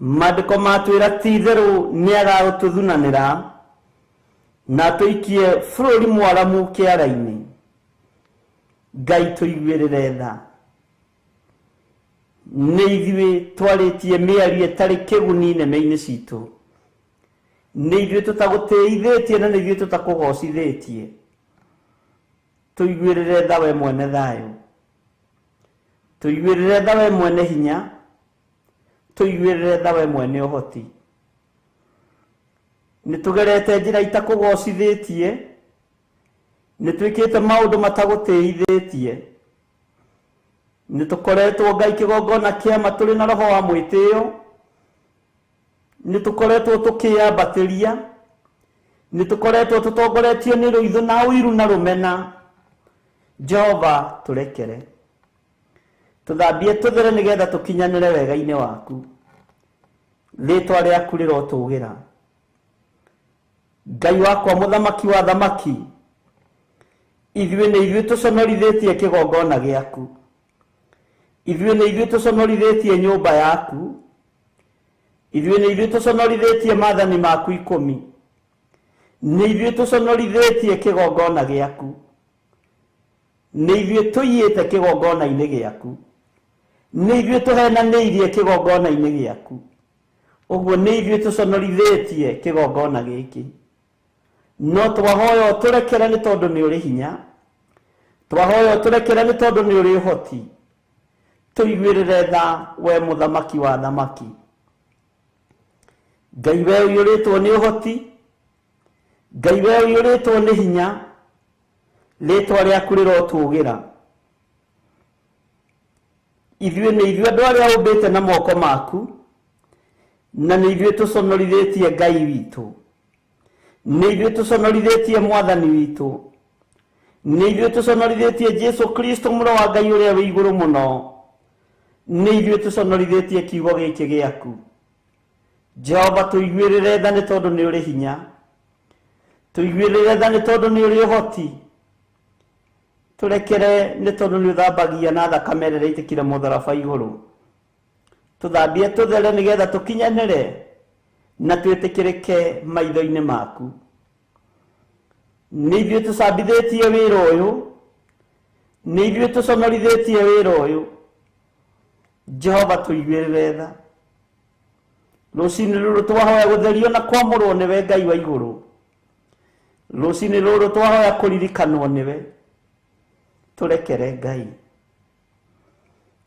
Maandĩko matwĩra ti itherũ nĩ agagũtũthunanĩra na atũikie bũrũri mwaramu kĩara-inĩ. Ngai tũiguĩrĩre tha. Nĩ ithuĩ twarĩtie mĩario ĩtarĩ kĩguni neme-inĩ citũ, nĩ ithuĩ tũtagũtĩithĩtie na nĩ ithuĩ tũtakũgocithĩtie. Tũiguĩrĩre tha we mwene thayũ, tũiguĩrĩre tha we mwene hinya, tũiguĩrĩre tha we mwene ũhoti. Nĩ tũgerete njĩra itakũgocithĩtie, nĩ twĩkĩte maũndũ matagũtĩithĩtie, nĩ tũkoretwo Ngai kĩgongona kĩama tũrĩ na roho wa mwĩtĩo, nĩ tũkoretwo tũkĩyambatĩria, nĩ tũkoretwo tũtongoretio nĩ rũitho na ũiru na rũmena. Jehova tũrekere, tũthambie tũthere nĩgetha tũkinyanĩre wega-inĩ waku. Rĩtwa rĩaku rĩrotũgĩra. Ngai wakwa mũthamaki wa thamaki, ithuĩ nĩ ithuĩ tũconorithĩtie kĩgongona gĩaku, ithuĩ nĩ ithuĩ tũconorithĩtie nyũmba yaku, ithuĩ nĩ ithuĩ tũconorithĩtie maathani maku 10, nĩ ithuĩ tũconorithĩtie kĩgongona gĩaku, nĩ ithuĩ tũiyĩte kĩgongona-inĩ gĩaku, nĩ ithuĩ tũhenanĩirie kĩgongona-inĩ gĩaku. Ũguo nĩ ithuĩ tũconorithĩtie kĩgongona gĩkĩ. No twahoya ũtũrekere nĩ tondũ nĩ ũrĩ hinya, twahoya ũtũrekere nĩ tondũ nĩ ũrĩ ũhoti. Tũiguĩrĩre tha we mũthamaki wa thamaki. Ngai we ũiyũrĩtwo nĩ ũhoti, Ngai we ũiyũrĩtwo nĩ hinya, rĩtwa rĩaku rĩrotũgĩra. Ithuĩ nĩ ithuĩ andũ arĩa ũmbĩte na moko maku, na nĩ ithuĩ tũconorithĩtie Ngai witũ, nĩ ithuĩ tũconorithĩtie mwathani witũ, nĩ ithuĩ tũconorithĩtie Jesu Kristo mũrũ wa Ngai ũrĩa wĩ igũrũ mũno, nĩ ithuĩ tũconorithĩtie kiugo gĩkĩ gĩaku. Jehova tũiguĩrĩre tha nĩ tondũ nĩ ũrĩ hinya, tũiguĩrĩre tha nĩ tondũ nĩ ũrĩ ũhoti, tũrekere nĩ tondũ nĩ ũthambagia na thakame ĩrĩa ĩitĩkire mũtharaba igũrũ. Tũthambie tũthere nĩgetha tũkinyanĩre na twĩtĩkĩrĩke maitho-inĩ maku. Nĩ ithuĩ tũcambithĩtie wĩra ũyũ, nĩ ithuĩ tũconorithĩtie wĩra ũyũ. Jehova tũiguĩrĩre tha. Rũcinĩ rũrũ twahoya gũtherio na kwamũrwo nĩwe Ngai wa igũrũ. Rũcinĩ rũrũ twahoya kũririkanwo nĩwe. Tũrekere Ngai.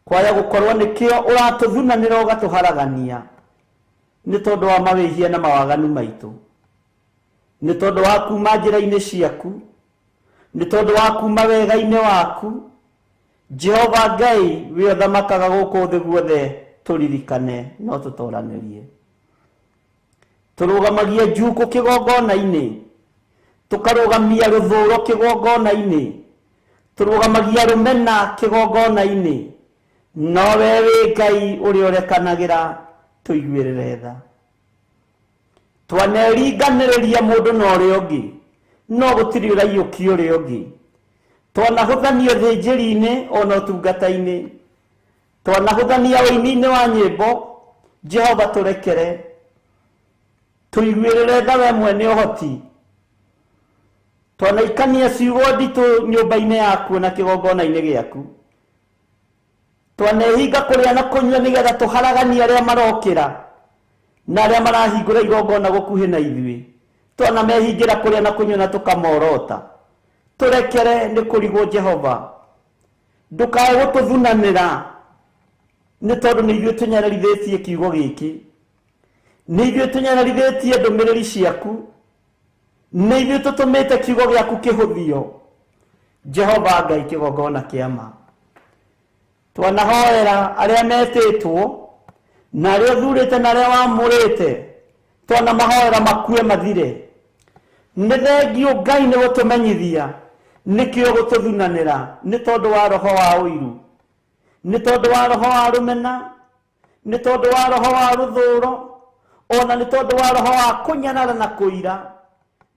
Kwaya gũkorwo nĩkĩo ũratũthunanĩra ũgatũharagania nĩ tondũ wa mawĩhia na mawaganu maitũ, nĩ tondũ wa kuma njĩra-inĩ ciaku, nĩ tondũ wa kuma wega-inĩ waku. Jehova Ngai wĩ ũthamakaga gũkũ thĩ guothe, tũririkane no tũtoranĩrie. Tũrũgamagia njukũ kĩgongona-inĩ, tũkarũgamia rũthũro kĩgongona-inĩ, tũrũgamagia rũmena kĩgongona-inĩ, no we wĩ Ngai ũrĩa ũrekanagĩra, tũiguĩrĩre tha. Twaneringanĩrĩria mũndũ na ũrĩa ũngĩ, no gũtirĩ ũraiyũkia ũrĩa ũngĩ. Twanahũthania ũthĩnjĩri-inĩ ona ũtungata-inĩ, twanahũthania ũini-inĩ wa nyĩmbo. Jehova tũrekere, tũiguĩrĩre tha we mwene ũhoti. Twanaikania ciugo nditũ nyũmba-inĩ yaku na kĩgongona-inĩ gĩaku. Twanehinga kũrĩa na kũnyua nĩgetha tũharaganie arĩa marokĩra na arĩa marahingũra igongona gũkuhĩ na ithuĩ. Twanamehingĩra kũrĩa na kũnyua na tũkamorota. Tũrekere nĩ kũrigwo Jehova, ndũkae gũtũthunanĩra nĩ tondũ nĩ ithuĩ tũnyararithĩtie kiugo gĩkĩ, nĩ ithuĩ tũnyararithĩtie ndũmĩrĩri ciaku, nĩ ithuĩ tũtũmĩte kiugo gĩaku kĩhũthio. Jehova Ngai kĩgongona kĩa ma. Twanahoera arĩa metĩtwo na arĩa ũthurĩte na arĩa wamũrĩte, twanamahoera makue mathire. Nĩ thengio Ngai nĩ gũtũmenyithia nĩkĩo gũtũthunanĩra nĩ tondũ wa roho wa ũiru, nĩ tondũ wa roho wa rũmena, nĩ tondũ wa roho wa rũthũro, ona nĩ tondũ wa roho wa kũnyarara na kũira.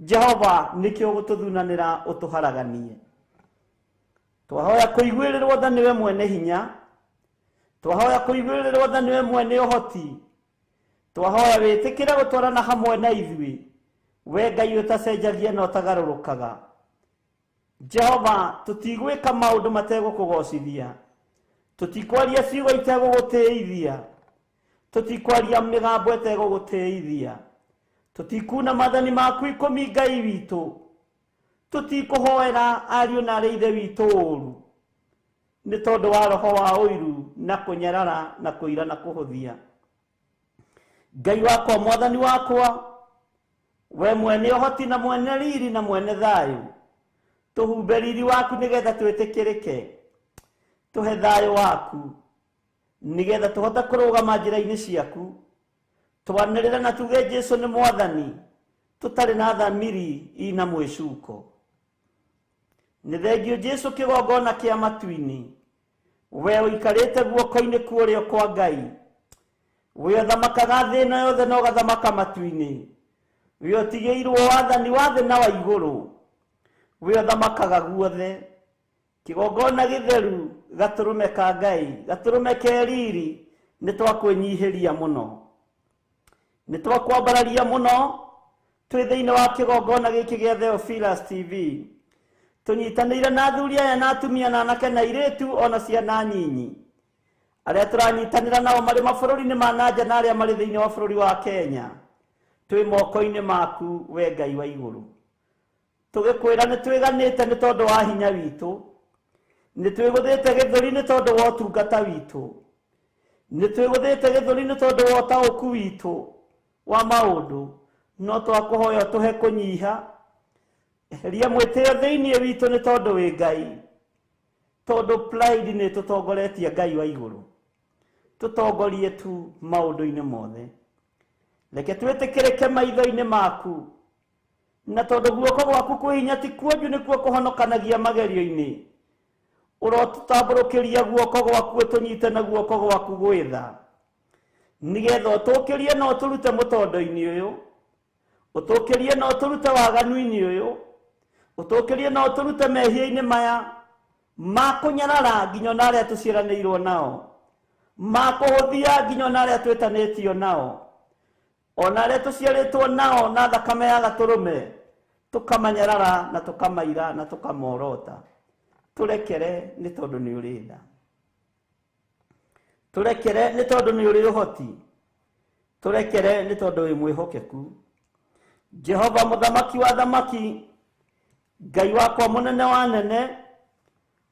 Jehova nĩkĩo gũtũthunanĩra ũtũharaganie. Twahoya kũiguĩrĩrwo tha nĩwe mwene hinya, twahoya kũiguĩrĩrwo tha nĩwe mwene ũhoti, twahoya wĩtĩkĩre gũtwarana hamwe na ithuĩ, we Ngai ũtacenjagia na ũtagarũrũkaga. Jehova tũtigwĩka maũndũ mategũkũgocithia, tũtikwaria ciugo itegũgũtĩithia, tũtikwaria mĩgambo ĩtegũgũtĩithia, tũtikuna maathani maku 10 Ngai witũ, tũtikũhoera ariũ na arĩa ithe witũ ũru nĩ tondũ wa roho wa ũiru na kũnyarara na kũira na kũhũthia. Ngai wakwa mwathani wakwa, we mwene ũhoti na mwene riri na mwene thayũ, tũhumbe riri waku nĩgetha twĩtĩkĩrĩke, tũhe thayũ waku nĩgetha tũhote kũrũgama njĩra-inĩ ciaku, twanĩrĩre na tuge Jesu nĩ mwathani, tũtarĩ na thamiri ina mwĩcuko. Nĩ thengio Jesu kĩgongona kĩa matu-inĩ. We ũikarĩte guoko-inĩ kwa ũrĩo kwa Ngai. We ũthamakaga thĩ ĩno yothe na ũgathamaka matu-inĩ. We ũtigĩirwo wathani wa thĩ na wa igũrũ. We ũthamakaga guothe. Kĩgongona gĩtheru gatũrũme ka Ngai, gatũrũme ke riri, nĩ twakwĩnyihĩria mũno. Nĩ twakwambararia mũno twĩ thĩinĩ wa kĩgongona gĩkĩ gĩa Theophilus TV. Tũnyitanĩire na athuri aya na atumia na anake na airĩtu ona ciana nyinyi. Arĩa tũranyitanĩra nao marĩ mabũrũri-inĩ ma na nja na arĩa marĩ thĩinĩ wa bũrũri wa Kenya. Twĩ moko-inĩ maku we Ngai wa igũrũ. Tũgĩkwĩra nĩ twĩganĩte nĩ tondũ wa hinya witũ. Nĩ twĩgũthĩte gĩthũri nĩ tondũ wa ũtungata witũ. Nĩ twĩgũthĩte gĩthũri nĩ tondũ wa ũtaũku witũ wa maũndũ. No twakũhoya ũtũhe kũnyiha. Eheria mwĩtĩo thĩinĩ witũ nĩ tondũ wĩ Ngai. Tondũ pride nĩ tũtongoretie Ngai wa igũrũ. Tũtongorie tu maũndũ-inĩ mothe. Reke twĩtĩkĩrĩke maitho-inĩ maku. Na tondũ guoko gwaku kwĩ hinya ti kuonju nĩkuo kũhonokanagia magerio-inĩ. Ũrotũtambũrũkĩria guoko gwaku ũtũnyite na guoko gwaku gwĩtha. Nĩgetha ũtũkĩrie na ũtũrute mũtondo-inĩ ũyũ. Ũtũkĩrie na ũtũrute waganu-inĩ ũyũ. Ũtũkĩrie na ũtũrute mehia-inĩ maya ma kũnyarara nginya ona arĩa tũciaranĩirwo nao. Ma kũhũthia nginya ona arĩa twĩtanĩtio nao. Ona arĩa tũciarĩtwo nao na thakame ya gatũrũme tũkamanyarara na tũkamaira na tũkamorota. Tũrekere nĩ tondũ nĩ ũrĩ tha. Tũrekere nĩ tondũ nĩ ũrĩ ũhoti. Tũrekere nĩ tondũ wĩ mwĩhokeku. Jehova mũthamaki wa thamaki, Ngai wakwa mũnene wa nene,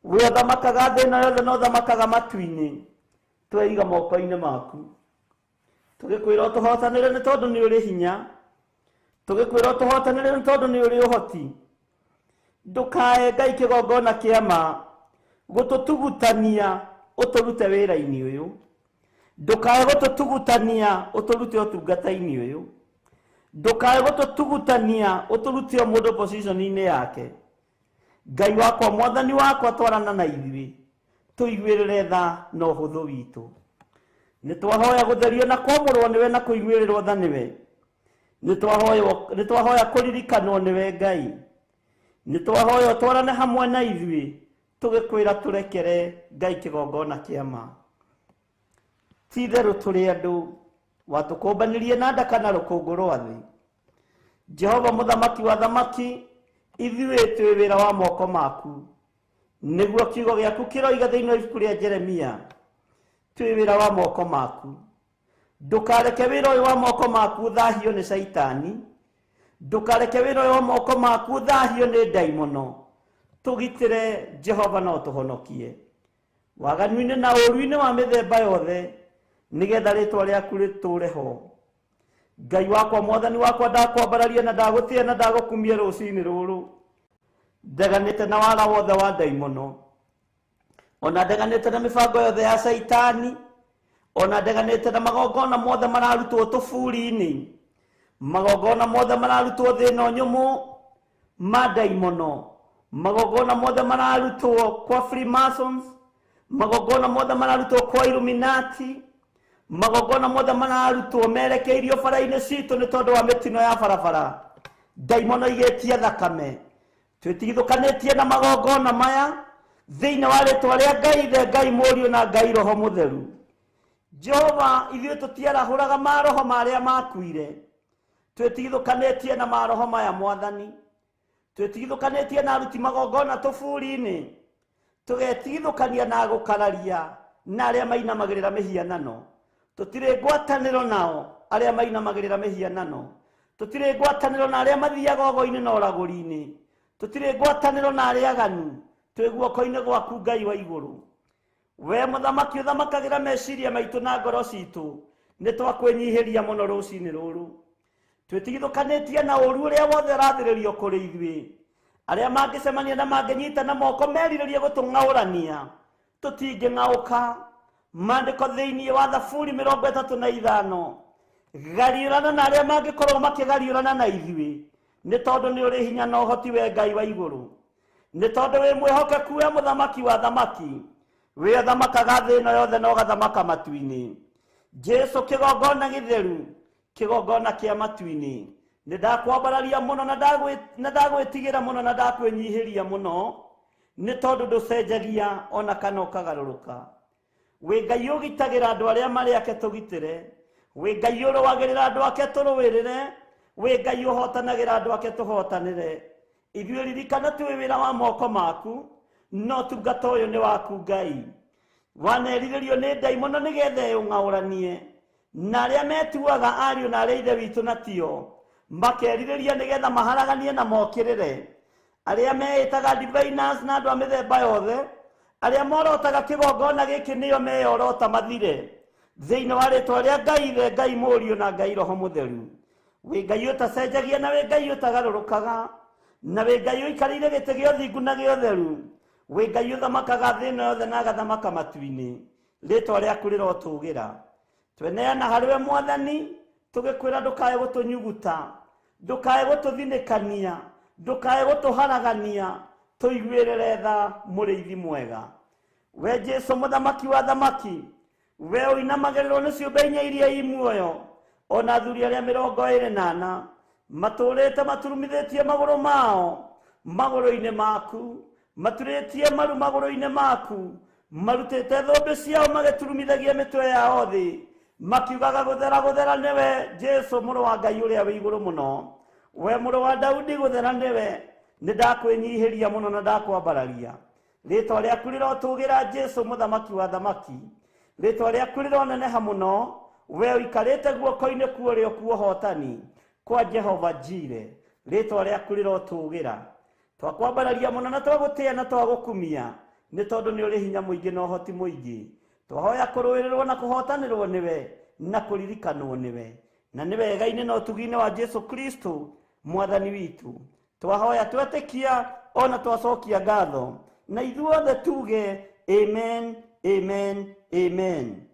we ũthamakaga thĩ ĩno yothe na ũthamakaga matu-inĩ, tweiga moko-inĩ maku. Tũgĩkwĩra ũtũhotanĩre nĩ tondũ nĩ ũrĩ hinya. Tũgĩkwĩra ũtũhotanĩre nĩ tondũ nĩ ũrĩ ũhoti. Ndũkae Ngai kĩgongona kĩa ma gũtũtugutania ũtũrute wĩra-inĩ ũyũ. Ndũkae gũtũtugutania ũtũrute ũtungata-inĩ ũyũ. Ndũkae gũtũtugutania ũtũrute o mũndũ position-inĩ yake. Ngai wakwa mwathani wakwa twarana na ithuĩ tũiguĩrĩre tha na ũhũthũ witũ. Nĩ twahoya gũtherio na kwamũrwo nĩwe na kũiguĩrĩrwo tha nĩwe. Nĩ twahoya kũririkanwo nĩwe Ngai. Nĩ twahoya ũtwarane hamwe na ithuĩ tũgĩkwĩra tũrekere Ngai kĩgongona kĩa ma. Ti itherũ tũrĩ andũ watũkũmbanirie na ndaka na rũkũngũ rwa thĩ. Jehova mũthamaki wa thamaki, ithuĩ twĩ wĩra wa moko maku. Nĩguo kiugo gĩaku kĩroiga thĩinĩ wa ibuku rĩa Jeremia, twĩ wĩra wa moko maku. Ndũkareke wĩra ũyũ wa moko maku ũthahio nĩ Caitani. Ndũkareke wĩra ũyũ wa moko maku ũthahio nĩ ndaimono. Tũgitĩre Jehova na ũtũhonokie. Waganu-inĩ na ũũru-inĩ wa mĩthemba yothe, nĩgetha rĩtwa rĩaku rĩtũũre ho. Ngai wakwa mwathani wakwa ndakwambararia na ndagũtĩĩa na ndagũkumia rũcinĩ rũrũ. Ndeganĩte na wara wothe wa ndaimono. Ona ndeganĩte na mĩbango yothe ya Caitani. Ona ndeganĩte na magongona mothe mararutwo tũburi-inĩ. Magongona mothe mararutwo thĩ ĩno nyũmũ ma ndaimono. Magongona mothe mararutwo kwa Freemasons. Magongona mothe mararutwo kwa Illuminati. Magongona mothe mararutwo merekeirio bara-inĩ citũ nĩ tondũ wa mĩtino ya barabara. Ndaimono igĩtia thakame. Twĩtigithũkanĩtie na magongona maya thĩinĩ wa rĩtwa rĩa Ngai Ithe, Ngai Mũriũ na Ngai Roho Mũtheru. Jehova, ithuĩ tũtiarahũraga maroho marĩa makuire. Twĩtigithũkanĩtie na maroho maya mwathani. Twĩtigithũkanĩtie na aruti magongona tũburi-inĩ. Tũgetigithũkania na gũkararia na arĩa mainamagĩrĩra mĩhianano. Tũtirĩ ngwatanĩro nao arĩa mainamagĩrĩra mĩhianano. Tũtirĩ ngwatanĩro na arĩa mathiaga ogo-inĩ na ũragũri-inĩ. Tũtirĩ ngwatanĩro na arĩa aganu. Twĩ guoko-inĩ gwaku Ngai wa igũrũ. We mũthamaki ũthamakagĩra meciria maitũ na ngoro citũ, nĩ twakwĩnyihĩria mũno rũcinĩ rũrũ. Twĩtigithũkanĩtie na ũũru ũrĩa wothe ũrathĩrĩrio kũrĩ ithuĩ. Arĩa mangĩcemania na mangĩnyita na moko merirĩrie gũtũng'aũrania, tũtingĩng'aũka. Maandĩko thĩinĩ wa Thaburi 35, gariũrana na arĩa mangĩkorwo makĩgariũrana na ithuĩ, nĩ tondũ nĩ ũrĩ hinya na ũhoti we Ngai wa igũrũ. Nĩ tondũ wĩ mwĩhokeku we mũthamaki wa thamaki, wĩ ũthamakaga thĩ ĩno yothe na ũgathamaka matu-inĩ. Jesu kĩgongona gĩtheru, kĩgongona kĩa matu-inĩ, nĩ ndakwambararia mũno na ndagwĩtigĩra mũno na ndakwĩnyihĩria mũno, nĩ tondũ ndũcenjagia ona kana ũkagarũrũka. Wĩ Ngai ũgitagĩra andũ arĩa marĩ ake tũgitĩre, wĩ Ngai ũrũagĩrĩra andũ ake tũrũĩrĩre, wĩ Ngai ũhotanagĩra andũ ake tũhotanĩre. Ithuĩ ririkana twĩ wĩra wa moko maku, no tungata ũyũ nĩ waku Ngai. Wanerirĩrio nĩ ndaimono nĩgetha ĩũng'aũranie, na arĩa metuaga ariũ na arĩa ithe witũ na tio makerirĩria nĩgetha maharaganie na mokĩrĩre. Arĩa meĩtaga diviners na andũ a mĩthemba yothe, arĩa morotaga kĩgongona gĩkĩ nĩo meyorota mathire, thĩinĩ wa rĩtwa rĩa Ngai Ithe, Ngai Mũriũ na Ngai Roho Mũtheru. Wĩ Ngai ũtacenjagia na wĩ Ngai ũtagarũrũkaga, na wĩ Ngai ũikarĩire gĩtĩ gĩa ũthingu na gĩa ũtheru, wĩ Ngai ũthamakaga thĩ ĩno yothe na agathamaka matu-inĩ. Rĩtwa rĩaku rĩrotũgĩra. Tweneana harĩ we Mwathani, tũgĩkwĩra ndũkae gũtũnyuguta, ndũkae gũtũthinĩkania, ndũkae gũtũharagania, tũiguĩrĩre tha mũrĩithi mwega. We Jesu mũthamaki wa thamaki, we ũinamagĩrĩrwo nĩ ciũmbe inya iria i muoyo, ona athuri arĩa 24 matũrĩte maturumithĩtie magũrũ mao magũrũ-inĩ maku, maturĩtie maru magũrũ-inĩ maku, marutĩte thũmbĩ ciao magĩturumithagia mĩtwe yao thĩ, makiugaga gũthera gũthera nĩwe Jesu mũrũ wa Ngai ũrĩa wĩ igũrũ mũno. We mũrũ wa Daudi gũthera nĩwe, nĩ ndakwĩnyihĩria mũno na ndakwambararia. Rĩtwa rĩaku rĩrotũgĩra Jesu mũthamaki wa thamaki, rĩtwa rĩaku rĩroneneha mũno, we ũikarĩte guoko-inĩ kwa ũrĩo kwa ũhotani kwa Jehova Jire, rĩtwa rĩaku rĩrotũgĩra. Twakwambararia mũno na twagũtĩa na twagũkumia, nĩ tondũ nĩ ũrĩ hinya mũingĩ na ũhoti mũingĩ. Twahoya kũrũĩrĩrwo na kũhotanĩrwo nĩwe na kũririkanwo nĩwe, na nĩ wega-inĩ na ũtugi-inĩ wa Jesu Kristo Mwathani witũ. Twahoya twetĩkia ona twacokia ngatho, na ithuothe tuge amen, amen, amen.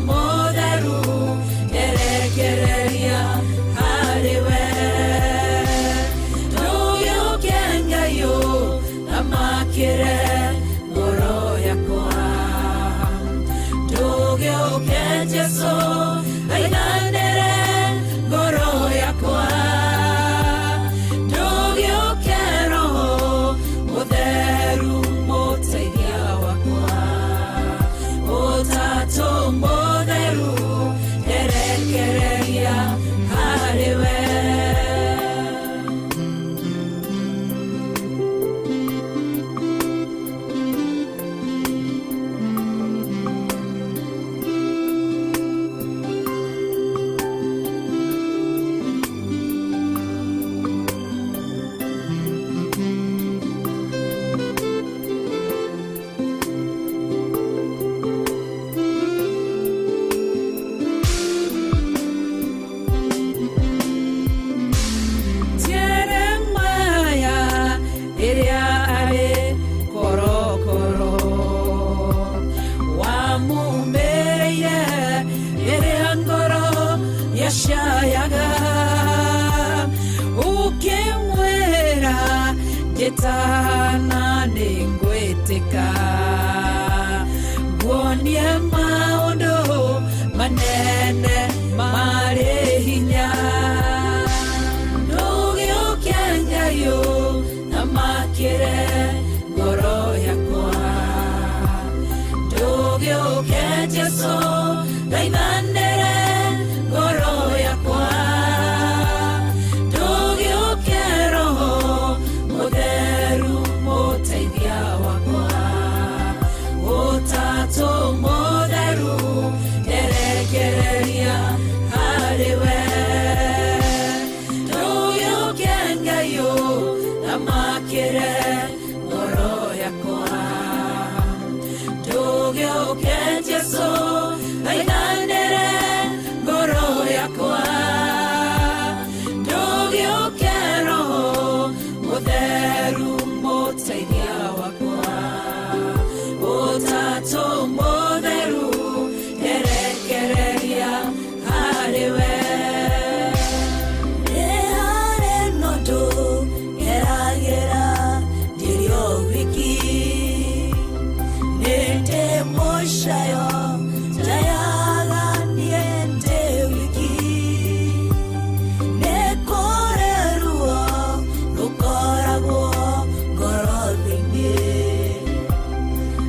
Mũtheru, nderekereria harĩ we. Ndũngĩhĩtĩka Nguonie maũndũ manene marĩ hinya Ndũgĩũke Ngai ũthamakĩre ngoro yakwa Ndũgĩũke Jesũ thaithanĩre ngoro yakwa Ndũgĩũke Roho Mũtheru mũteithia wakwa Ũtatũ mũtheru nderekereria harĩ we Ndũgĩũke Ngai ũthamakĩre ngoro yakwa Ndũgĩũke Jesũ thaithanĩre ngoro yakwa Ndũgĩũke Roho Mũtheru mũteithia wakwa Ũtatũ mũtheru nderekereria harĩ we Nĩ harĩ na ũndũ ngeragĩra ndĩrĩ o wiki Nĩ ndĩ mũcayo njayaga niĩ ndĩ wiki Nĩ kũrĩ ruo rũkoragwo ngoro thĩinĩ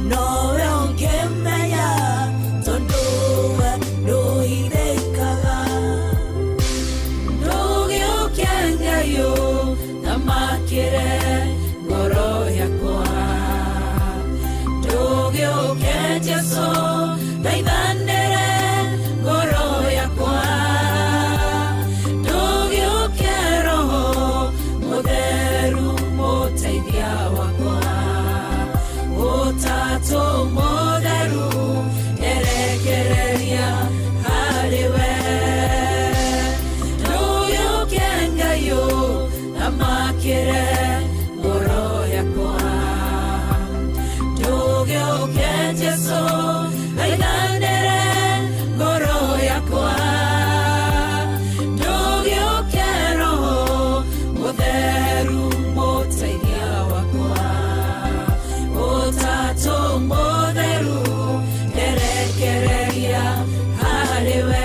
Nowe ũngĩmenya tondũ we ndũhithĩkaga Ndũgĩũke Ngai ũthamakĩre ngoro yakwa Ndũgĩũke Jesũ thaithanĩre ngoro yakwa Ndũgĩũke Roho Mũtheru mũteithia wakwa Ũtatũ mũtheru nderekereria harĩ we Ndũgĩũke Ngai ũthamakĩre ngoro yakwa Ndũgĩũke Jesũ thaithanĩre ngoro yakwa Ndũgĩũke Roho Mũtheru mũteithia wakwa Ũtatũ mũtheru nderekereria harĩ we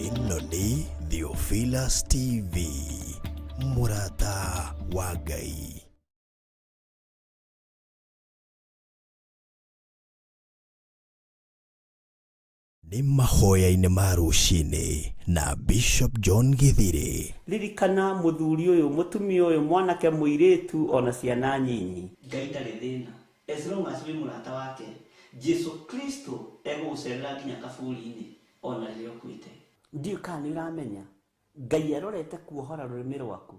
Ĩno nĩ Theophilus TV, mũrata wa Ngai. Nĩ mahoya-inĩ ma rũcinĩ na Bishop John Githiri. Ririkana mũthuri ũyũ mũtumia ũyũ mwanake mũirĩtu ona ciana nyinyi Ngai ndarĩ thĩna as long as wĩ mũrata wake Jesu Kristo egũgũcerera nginya kaburi-inĩ ona rĩrĩa ũkuĩte ndiũĩ kana nĩ ũramenya Ngai arorete kuohora rũrĩmĩ rwaku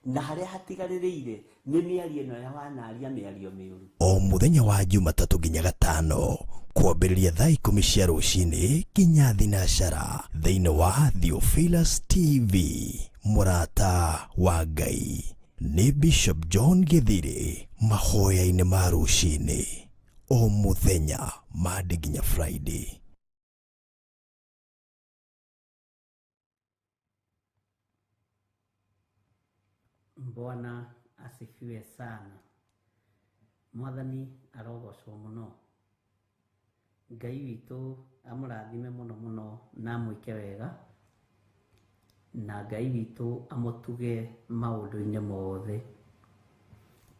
na harĩa hatigarĩrĩire nĩ mĩario ĩno ya wanaria mĩario mĩũru O mũthenya wa Jumatatũ nginya Gatano kwambĩrĩria thaa 10 cia rũcinĩ nginya thinacara thĩinĩ wa Theophilus TV, mũrata wa Ngai. Nĩ Bishop John Githiri mahoya-inĩ ma rũcinĩ o mũthenya Monday nginya Friday. Bwana asifiwe sana. Mwathani arogocwo mũno. Ngai witũ amũrathime mũno mũno na amwĩke wega, na Ngai witũ amũtuge maũndũ-inĩ mothe.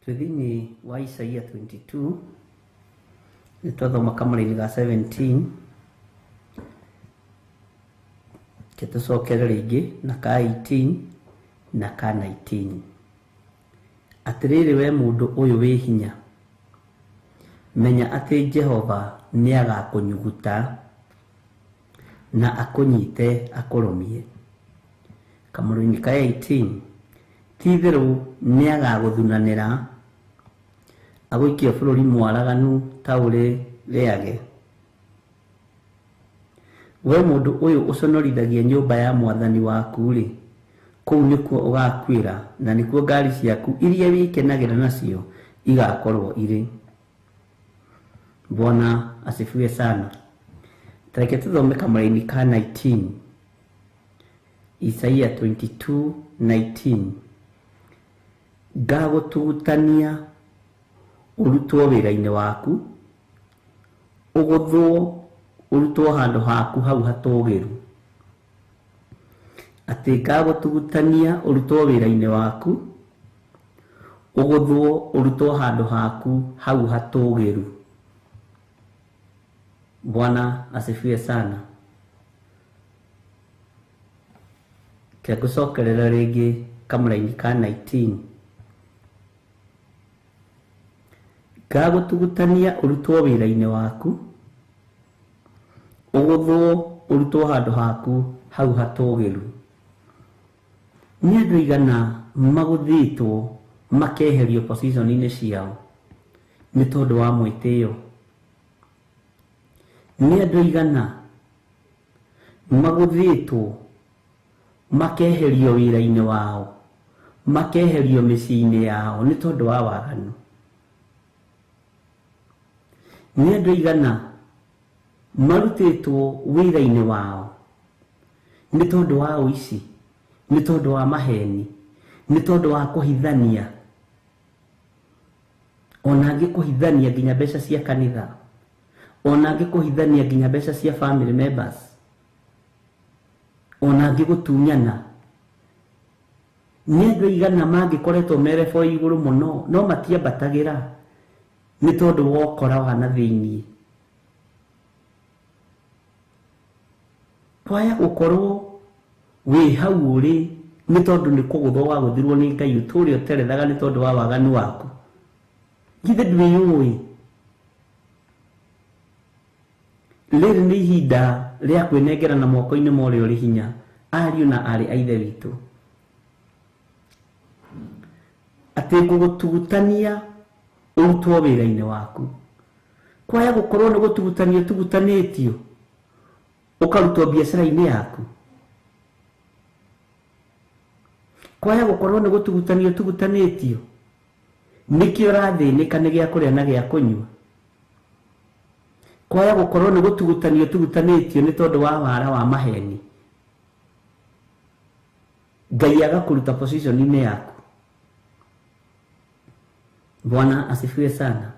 Twĩ thĩinĩ wa Isaia 22 nĩ twathoma kamũraini ga 17 ke tũcokere rĩngĩ na ka 18 na ka 19. Atĩrĩrĩ we mũndũ ũyũ wĩ hinya, menya atĩ Jehova nĩ agakũnyuguta na akũnyite akũrũmie. Kamũraini ka 18 ti-itherũ nĩ agagũthunanĩra Agũikie bũrũri mwaraganu ta ũrĩ rĩage. We mũndũ ũyũ ũconorithagia nyũmba ya mwathani waku-rĩ, kũu nĩkuo ũgakuĩra na nĩkuo ngari ciaku iria wĩkenagĩra nacio igakorwo irĩ. Bwana asifiwe sana. Tareke tuthome kamũraini ka 19. Isaia 22:19. Ngagũtugutania ũrutwo wĩra-inĩ waku, ũgũthwo ũrutwo handũ haku hau hatũũgĩru. Atĩ ngagũtugutania ũrutwo wĩra-inĩ waku, ũgũthwo ũrutwo handũ haku hau hatũũgĩru. Bwana asifiwe sana. Kegũcokerera rĩngĩ kamũraini ka 19. Ngagũtugutania ũrutwo wĩra-inĩ waku, ũgũthwo ũrutwo handũ haku hau hatũũgĩru. Nĩ andũ aigana magũthĩtwo makeherio position-inĩ ciao nĩ tondũ wa mwĩtĩo? Nĩ andũ aigana magũthĩtwo makeherio wĩra-inĩ wao, makeherio mĩciĩ-inĩ yao nĩ tondũ wa waganu? Nĩ andũ aigana marutĩtwo wĩra-inĩ wao nĩ tondũ wa ũici, nĩ tondũ wa maheni, nĩ tondũ wa kũhithania, ona angĩ kũhithania nginya mbeca cia kanitha, ona angĩ kũhithania nginya mbeca cia family members, ona angĩ gũtunyana. Nĩ andũ aigana mangĩkoretwo merebo igũrũ mũno no matiambatagĩra nĩ tondũ wa ũkora wa na thĩiniĩ. Kwaya gũkorwo wĩ hau ũrĩ nĩ tondũ nĩ kũgũthwo wagũthirwo nĩ Ngai ũtũre ũterethaga nĩ tondũ wa waganu waku. Githĩ ndwĩyũĩ? Rĩrĩ nĩ ihinda rĩa kwĩnengera na moko-inĩ ma ũrĩa ũrĩ hinya, ariũ na aarĩ a Ithe witũ. Atĩ ngũgũtugutania ũrutwo wĩra-inĩ waku. Kwaya gũkorwo nĩ gũtugutanio ũtugutanĩtio ũkarutwo biacara-inĩ yaku. Kwaya gũkorwo nĩ gũtugutanio ũtugutanĩtio nĩkĩo ũrathĩnĩka nĩ gĩa kũrĩa na gĩa kũnyua. Kwaya gũkorwo nĩ gũtugutanio ũtugutanĩtio nĩ tondũ wa wara wa maheni, Ngai agakũruta position-inĩ yaku. Bwana asifiwe sana.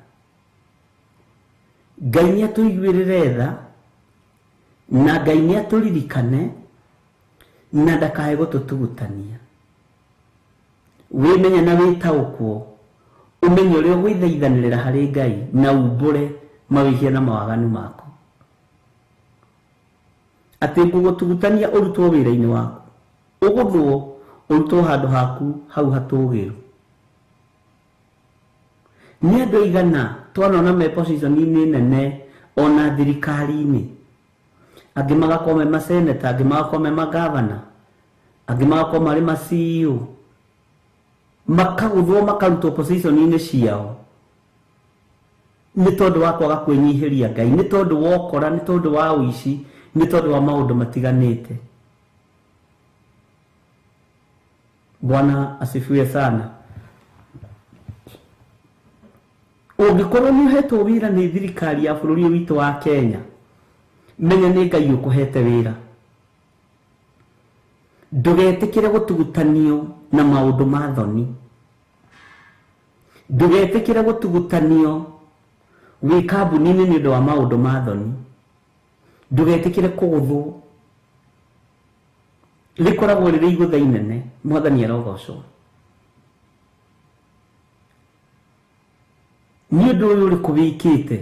Ngai nĩ atũiguĩrĩre tha na Ngai nĩ atũririkane na ndakae gũtũtugutania. Wĩmenye na wĩtaũkwo, ũmenye ũrĩa ũgwĩthaithanĩrĩra harĩ Ngai na umbũre mawĩhia na mawaganu maku. Atĩ ngũgũtugutania ũrutwo wĩra-inĩ waku, ũgũthwo ũrutwo handũ haku hau hatũũgĩru. Nĩ andũ aigana twanona me position-inĩ nene ona thirikari-inĩ, angĩ magakorwo me maseneta, angĩ magakorwo me magavana, angĩ magakorwo marĩ ma CEO, makagũthwo makarutwo position-inĩ ciao nĩ tondũ wa kwaga kwĩnyihĩria Ngai, nĩ tondũ wa ũkora, nĩ tondũ wa ũici, nĩ tondũ wa maũndũ matiganĩte. Bwana asifiwe sana. Ũngĩkorwo nĩ ũhetwo wĩra nĩ thirikari ya bũrũri witũ wa Kenya, menya nĩ Ngai ũkũhete wĩra. Ndũgetĩkĩre gũtugutanio na maũndũ ma thoni. Ndũgetĩkĩre gũtugutanio wĩ kambuni-inĩ nĩ ũndũ wa maũndũ ma thoni. Ndũgetĩkĩre kũgũthwo. Rĩkoragwo rĩrĩ igũtha inene. Mwathani arogocwo. Nĩ ũndũ ũyũ ũrĩkũ wĩkĩte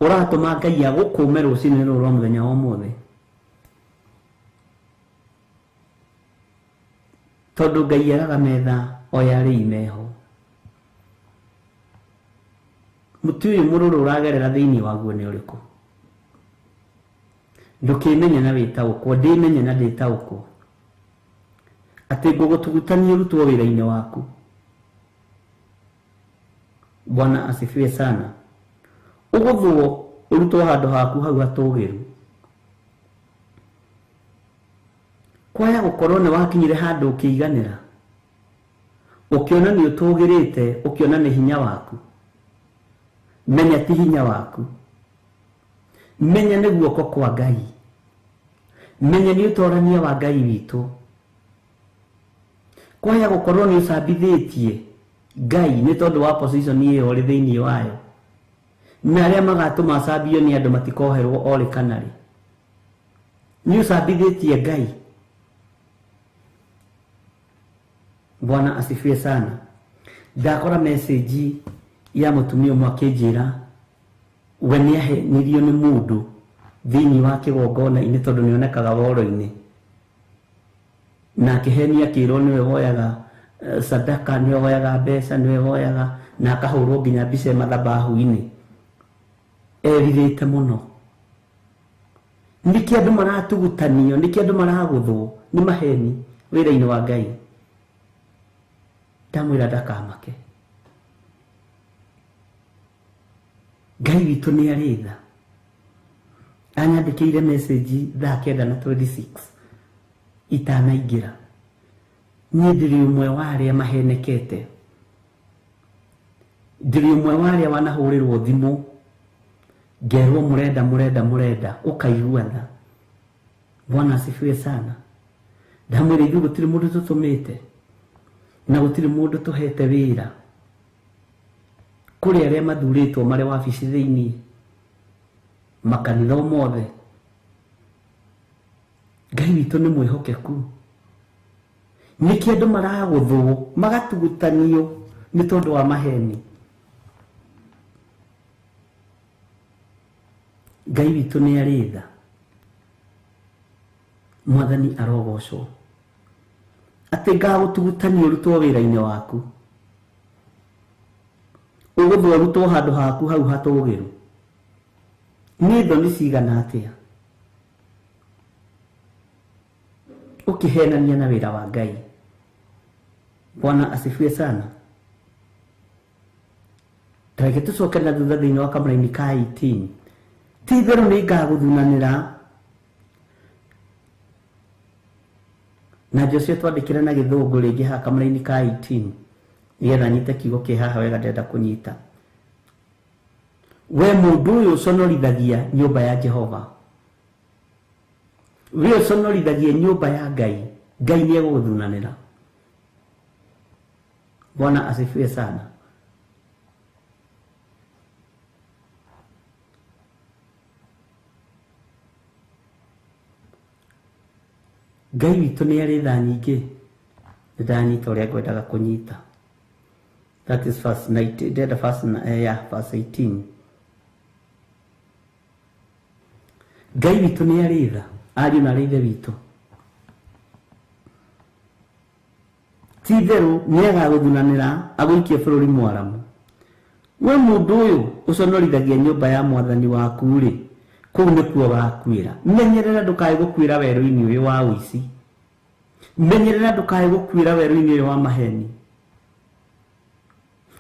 ũratũma Ngai agũkũme rũcinĩ rũrũ rwa mũthenya wa ũmũthĩ? Tondũ Ngai araga metha o yarĩ imeho. Mũtĩ ũyũ mũrũrũ ũragerera thĩinĩ waguo nĩ ũrĩkũ? Ndũkĩmenye na wĩtaũkwo, ndĩmenye na ndĩtaũkwo. Atĩ ngũgũtugutania ũrutwo wĩra-inĩ waku. Bwana asifiwe sana. Ũgũthwo ũrutwo handũ haku hau hatũgĩru. Kwaya gũkorwo nĩ wakinyire handũ ũkĩiganĩra, ũkĩona nĩ ũtũgĩrĩte, ũkĩona nĩ hinya waku. Menya ti hinya waku, menya nĩ guoko kwa Ngai, menya nĩ ũtorania wa Ngai witũ. Kwaya gũkorwo nĩ ũcambithĩtie Ngai nĩ tondũ wa position ĩyo ũrĩ thĩinĩ wayo, na arĩa magatũma acambio nĩ andũ matikoherwo orĩ kana rĩ, nĩ ũcambithĩtie Ngai. Bwana asifiwe sana. Ndakora message ya mũtumia ũmwe akĩnjĩra we nĩ ahenirio nĩ mũndũ thĩinĩ wa kĩgongona-inĩ tondũ nĩonekaga woro-inĩ, na akĩhenia akĩrwo nĩwe woyaga sadaka, nĩwe woyaga mbeca, nĩwe woyaga, na akahũrwo nginya mbica mathabahu-inĩ. Erirĩte mũno. Nĩkĩ andũ maratugutanio, nĩkĩ andũ maragũthwo nĩ maheni wĩra-inĩ wa Ngai? Ndamwĩra ndakamake, Ngai witũ nĩ arĩ tha. Anyandĩkĩire message thaa 9:26 itanaingĩra. Niĩ ndĩrĩ ũmwe wa arĩa mahenekete, ndĩrĩ ũmwe wa arĩa wanahũrĩrwo thimũ ngerwo mũrenda mũrenda mũrenda, ũkaigua tha. Bwana asifiwe sana. Ndamwĩra ithuĩ gũtirĩ mũndũ tũtũmĩte na gũtirĩ mũndũ tũhete wĩra. Kũrĩ arĩa mathurĩtwo marĩ wabici thĩinĩ makanitha o mothe. Ngai witũ nĩ mwĩhokeku. Nĩkĩ andũ maragũthwo magatugutanio nĩ tondũ wa maheni? Ngai witũ nĩ arĩ tha. Mwathani arogocwo. Atĩ ngagũtugutania ũrutwo wĩra-inĩ waku, ũgũthwo ũrutwo handũ haku hau hatũgĩru. Nĩ thoni cigana atĩa ũkĩhenania na wĩra wa Ngai? Bwana asifiwe sana. Tareke tũcoke na thutha thĩinĩ wa kamũraini ka 18. Ti itherũ nĩ ngagũthunanĩra na Joshua twandĩkĩre na gĩthũngũ rĩngĩ haha kamũraini ka 18 nĩgetha nyite kiugo kĩ haha wega ndĩrenda kũnyita. We mũndũ ũyũ ũconorithagia nyũmba ya Jehova, we ũconorithagia nyũmba ya Ngai, Ngai nĩ egũgũthunanĩra. Bwana asifiwe sana. Ngai witũ nĩ arĩ tha nyingĩ. Nĩ ndanyita ũrĩa ngwendaga kũnyita. That is verse 19, ndĩrenda verse, yeah, verse 18. Ngai witũ nĩ arĩ tha, ariũ na arĩ ithe witũ. Ti itherũ nĩ agagũthunanĩra agũikie bũrũri mwaramu. We mũndũ ũyũ ũconorithagia nyũmba ya mwathani waku rĩ, kũu nĩkuo ũgakuĩra. Menyerera ndũkae gũkuĩra werũ-inĩ ũyũ wa ũici. Menyerera ndũkae gũkuĩra werũ-inĩ ũyũ wa maheni.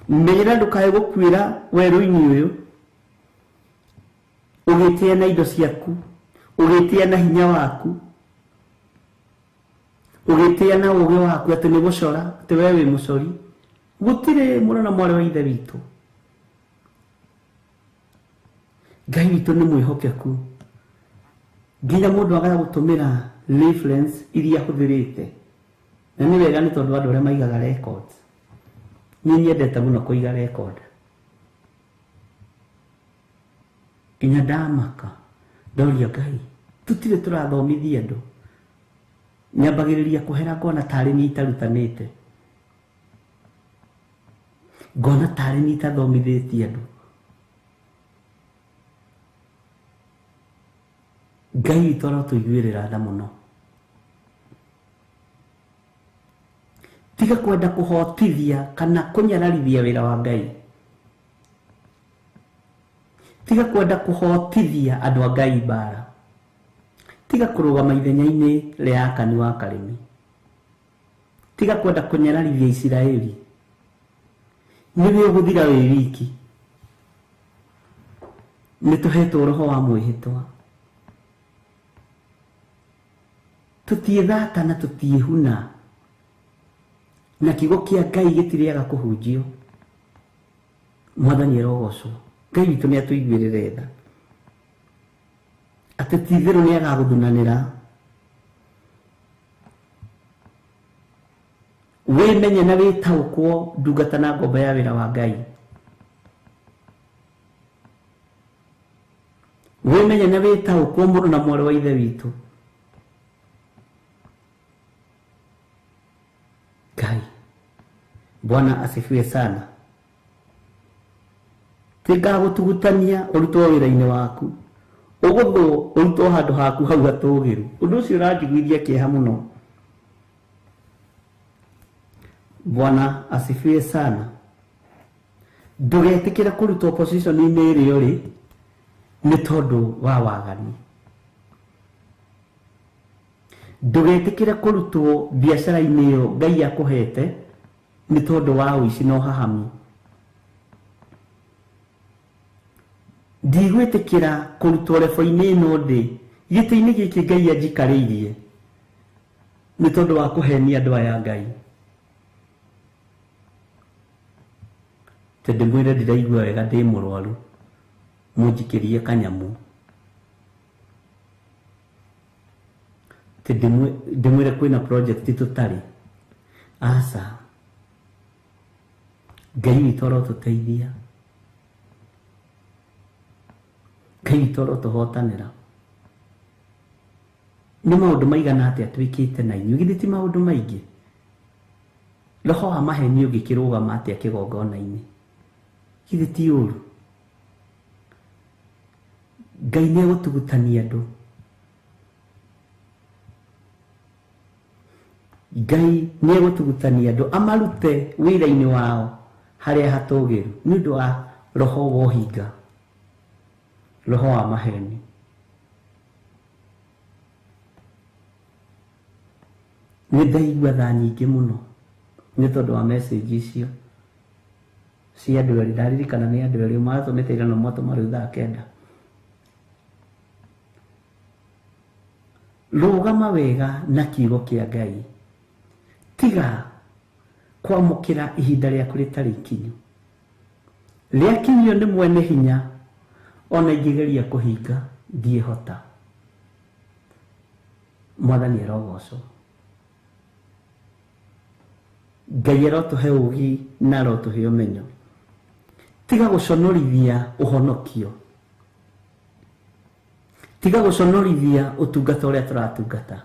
Menyerera ndũkae gũkuĩra werũ-inĩ ũyũ ũgĩtĩa na indo ciaku, ũgĩtĩa na hinya waku, ũgĩtĩa na ũgĩ waku atĩ nĩ gũcora, atĩ we wĩ mũcori. Gũtirĩ mũrũ na mwarĩ wa ithe witũ. Ngai witũ nĩ mwĩhokeku. Nginya mũndũ agaga gũtũmĩra reference iria ahũthĩrĩte. Na nĩ wega nĩ tondũ andũ arĩa maigaga records. Niĩ nyendete mũno kũiga record. Nginya ndamaka ndoria Ngai, tũtirĩ tũrathomithia andũ. Nyambagĩrĩria kũhera ngona tarĩ niĩ itarutanĩte, ngona tarĩ niĩ itathomithĩtie andũ. Ngai witũ arotũiguĩrĩra tha mũno. Tiga kwenda kũhotithia kana kũnyararithia wĩra wa Ngai. Tiga kwenda kũhotithia andũ a Ngai mbara. Tiga kũrũgama ithenya-inĩ rĩa Akani wa Karĩmi. Tiga kwenda kũnyararithia Isiraeli. Nĩwe ũgũthira wĩ wiki. Nĩ tũhetwo roho wa mwĩhĩtwa. Tũtiĩthata na tũtiĩhuna. Na kiugo kĩa Ngai gĩtirĩaga kũhunjio. Mwathani arogocwo. Ngai witũ nĩ atũiguĩrĩre tha. Atĩ ti-itherũ nĩ agagũthunanĩra. Wĩmenye na wĩtaũkwo ndungata na ngombo ya wĩra wa Ngai. Wĩmenye na wĩtaũkwo mũrũ na mwarĩ wa ithe witũ. Ngai. Bwana asifiwe sana. Tingagũtugutania ũrutwo wĩra-inĩ waku. Ũgũthwo ũrutwo handũ haku hau hatũũgĩru. Ũndũ ũcio ũranjiguithia kĩeha mũno. Bwana asifiwe sana. Ndũgetĩkĩre kũrutwo position-inĩ ĩrĩa ũrĩ nĩ tondũ wa waganu. Ndũgetĩkĩre kũrutwo biacara-inĩ ĩyo Ngai akũhete nĩ tondũ wa ũici na ũhahami. Ndigwĩtĩkĩra kũrutwo rebo-inĩ ĩno ndĩ gĩtĩ-inĩ gĩkĩ Ngai anjikarĩirie nĩ tondũ wa kũhenia andũ aya Ngai. Tondũ ndĩmwĩre ndiraigua wega ndĩ mũrwaru, mũnjikĩrie kanyamũ. Ndĩmwĩre kwĩna project tũtarĩ. Aca. Ngai witũ arotũteithia. Ngai witũ arotũhotanĩra. Nĩ maũndũ maigana atĩa twĩkĩte na inyuĩ? Githĩ ti maũndũ maingĩ? Roho wa maheni ũngĩkĩrũgama atĩa kĩgongona-inĩ? Githĩ ti ũru? Ngai nĩ egũtugutania andũ. Ngai nĩ egũtugutania andũ amarute wĩra-inĩ wao harĩa hatũũgĩru nĩ ũndũ wa roho wa ũhinga, roho wa maheni. Nĩ ndaigua tha nyingĩ mũno nĩ tondũ wa message icio cia andũ erĩ. Ndaririkana nĩ andũ erĩ matũmĩte ira na matũma rĩu thaa 9. Rũgama wega na kiugo kĩa Ngai. Tiga kwamũkĩra ihinda rĩaku rĩtarĩ ikinyu. Rĩakinyio nĩ mwene hinya, ona ingĩgeria kũhinga ndiĩhota. Mwathani arogocwo. Ngai arotũhe ũũgĩ na arotũhe ũmenyo. Tiga gũconorithia ũhonokio. Tiga gũconorithia ũtungata ũrĩa tũratungata.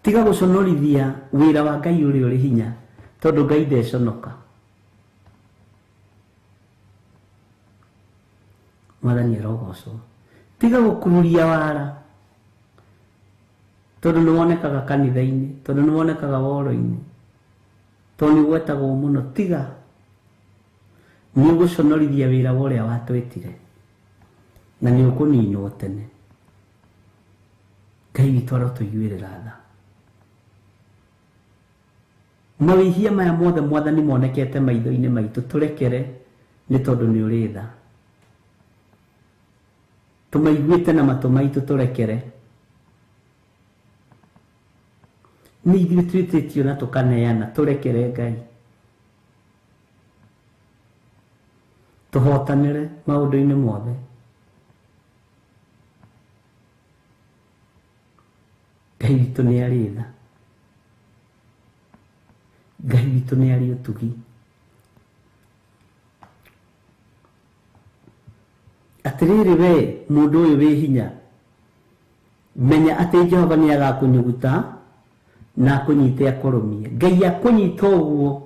Tiga gũconorithia wĩra wa Ngai ũrĩa ũrĩ hinya, tondũ Ngai ndeconoka. Mwathani arogocwo. Tiga gũkururia wara, tondũ nĩ wonekaga kanitha-inĩ, tondũ nĩ wonekaga woro-inĩ, tondũ nĩ ũgwetagwo mũno. Tiga, nĩ ũgũconorithia wĩra wa ũrĩa watwĩtire na nĩ ũkũninwo tene. Ngai witũ arotũiguĩrĩra tha. Mawĩhia maya mothe Mwathani monekete maitho-inĩ maitũ, tũrekere nĩ tondũ nĩ ũrĩ tha. Tũmaiguĩte na matũ maitũ, tũrekere. Nĩ ithuĩ twĩtĩtio na tũkaneana, tũrekere Ngai. Tũhotanĩre maũndũ-inĩ mothe. Ngai witũ nĩ arĩ tha. Ngai witũ nĩ arĩ ũtugi. Atĩrĩrĩ we mũndũ ũyũ wĩ hinya, menya atĩ Jehova nĩ agakũnyuguta na akũnyite akũrũmie. Ngai akũnyita ũguo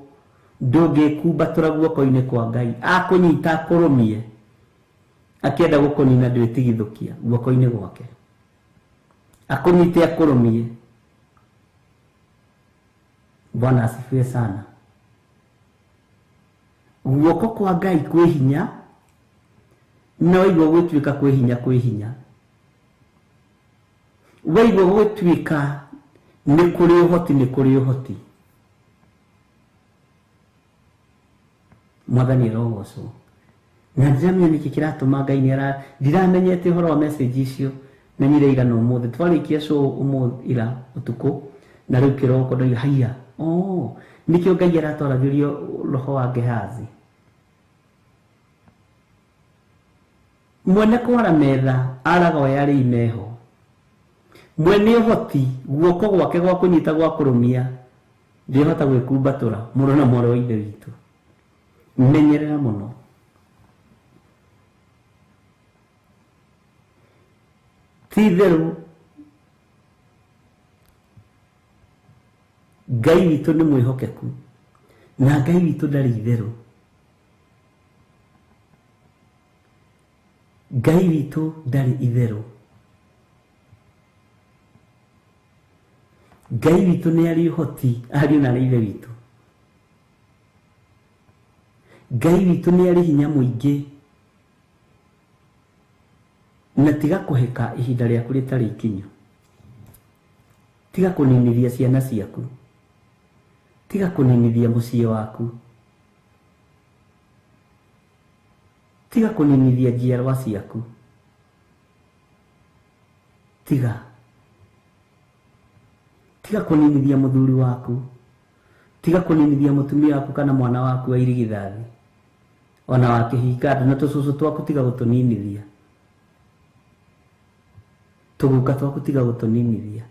ndũngĩkumbatũra guoko-inĩ kwa Ngai. Akũnyita akũrũmie, akĩenda gũkũnina ndwĩtigithũkia guoko-inĩ gwake. Akũnyite akũrũmie. Bwana asifiwe sana. Guoko kwa Ngai kwĩ hinya, na waigua gwĩtuĩka kwĩ hinya, kwĩ hinya. Waigua gwĩtuĩka nĩ kũrĩ ũhoti, nĩ kũrĩ ũhoti. Mwathani arogocwo. Na ndiramenya nĩkĩ kĩratũma Ngai nĩ ara ndiramenyete ũhoro wa message icio menyire igana ũmũthĩ twarĩkia show ũmũthĩ ira ũtukũ na rĩu kĩroko ndoiga haiya, oh, nĩkĩo Ngai aratwaragĩrio roho wa Gehazi. Mwene kwara metha araga oya rĩ imeho, mwene ũhoti guoko gwake gwa kũnyita gwa kũrũmia ndĩhota gwĩkumbatũra mũrũ na mwarĩ wa ithe witũ. Menyerera mũno. Ti itherũ Ngai witũ nĩ mwĩhokeku na Ngai witũ ndarĩ itherũ. Ngai witũ ndarĩ itherũ. Ngai witũ nĩ arĩ ũhoti ariũ na arĩ ithe witũ. Ngai witũ nĩ arĩ hinya mũingĩ na tiga kũhĩka ihinda rĩaku rĩtarĩ ikinyu. Tiga kũninithia ciana ciaku, tiga kũninithia mũciĩ waku, tiga kũninithia njiarwa ciaku, tiga tiga kũninithia mũthuri waku, tiga kũninithia mũtumia waku kana mwana waku wa irigithathi ona wa kĩhinga na tũcũcũ twaku tiga gũtũninithia, tũguka twaku tiga gũtũninithia,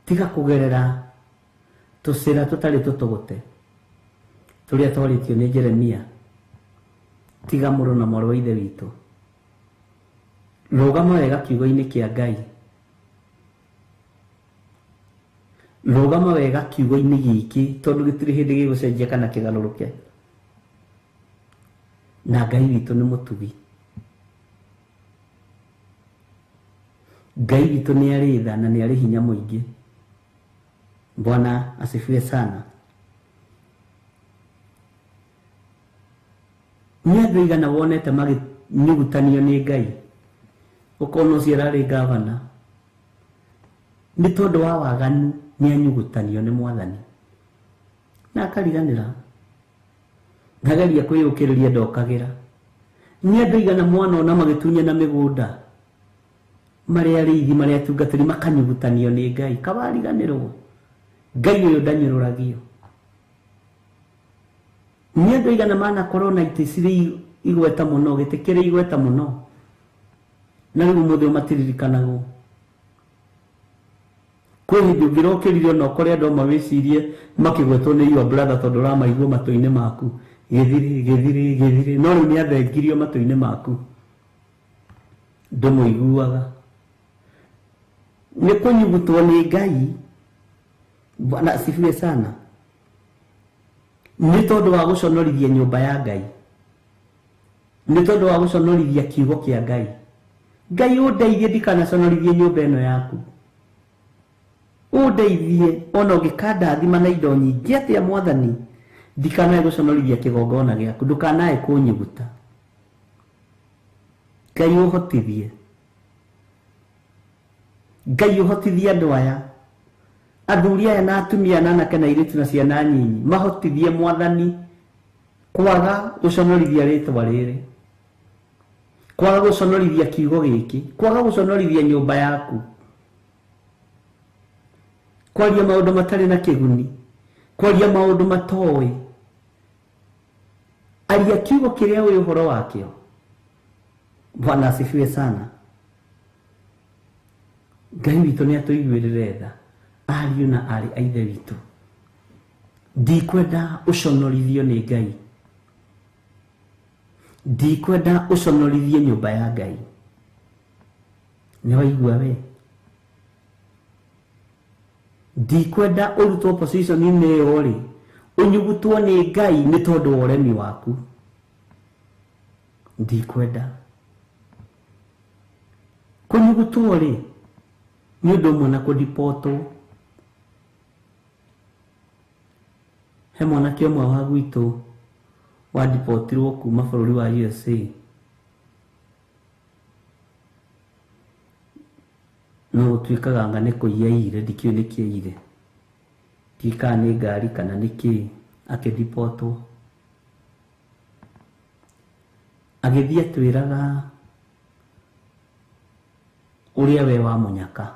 tiga kũgerera tũcĩra tũtarĩ tũtũgũte tũrĩa twarĩtio nĩ Jeremia. Tiga mũrũ na mwarĩ wa ithe witũ, rũgama wega kiugo-inĩ kĩa Ngai, rũgama wega kiugo-inĩ gĩkĩ tondũ gĩtirĩ hĩndĩ gĩgũcenjia kana kĩgarũrũke. Na Ngai witũ nĩ mũtugi, Ngai witũ nĩ arĩ tha na nĩ arĩ hinya mũingĩ. Bwana asifiwe sana. Nĩ andũ aigana wonete magĩnyugutanio nĩ Ngai ũkona ũcio ararĩ gavana nĩ tondũ wa waganu nĩ anyugutanio nĩ Mwathani na akariganĩra, ndageria kwĩyũkĩrĩria ndokagĩra. Nĩ andũ aigana mwana ona magĩtunyana mĩgũnda marĩa arĩithi marĩa atungatĩri makanyugutanio nĩ Ngai kawariganĩrwo. Ngai ũyũ ndanyũrũragio. Nĩ andũ aigana manakorwo na itĩ cirĩ igweta mũno, gĩtĩ kĩrĩ igweta mũno, na rĩu ũmũthĩ matiririkanagwo. Kwĩ hĩndĩ ũngĩrokĩrire ona ũkore andũ amwe wĩcirie makĩgwetwo nĩ your brother tondũ ũramaigua matũ-inĩ maku gĩthiri gĩthiri gĩthiri, no rĩu nĩ athengirio matũ-inĩ maku ndũmũiguaga. Nĩ kũnyugutwo nĩ Ngai. Bwana asifiwe sana. Nĩ tondũ wa gũconorithia nyũmba ya Ngai, nĩ tondũ wa gũconorithia kiugo kĩa Ngai. Ngai ũndeithie ndikanaconorithie nyũmba ĩno yaku, ũndeithie ona ũngĩkandathima na indo nyingĩ atĩa Mwathani, ndikanae gũconorithia kĩgongona gĩaku, ndũkanae kũnyuguta. Ngai ũhotithie, Ngai ũhotithie andũ aya, athuri aya na atumia na anake na airĩtu na ciana nyinyi, mahotithie Mwathani kwaga gũconorithia rĩtwa rĩrĩ, kwaga gũconorithia kiugo gĩkĩ, kwaga gũconorithia nyũmba yaku, kwaria maũndũ matarĩ na kĩguni, kwaria maũndũ matoĩ. Aria kiugo kĩrĩa ũĩ ũhoro wakĩo. Bwana asifiwe sana. Ngai witũ nĩ atũiguĩrĩre tha ariũ na aarĩ a ithe witũ. Ndikwenda ũconorithio nĩ Ngai, ndikwenda ũconorithie nyũmba ya Ngai. Nĩ waigua we? Ndikwenda ũrutwo position-inĩ ĩyo rĩ, ũnyugutwo nĩ Ngai nĩ tondũ wa ũremi waku. Ndikwenda kũnyugutwo rĩ, nĩ ũndũ ũmwe na kũndipotwo. He mwanake ũmwe wa gwitũ wandipotirwo kuma bũrũri wa USA no gũtuĩkaga anga nĩ kũiya aiyire, ndikĩũĩ nĩkĩ aiyire, ndiũĩ kana nĩ ngari kana nĩ kĩĩ, Akĩribotwo. Agĩthiĩ atwĩraga ũrĩa we wa mũnyaka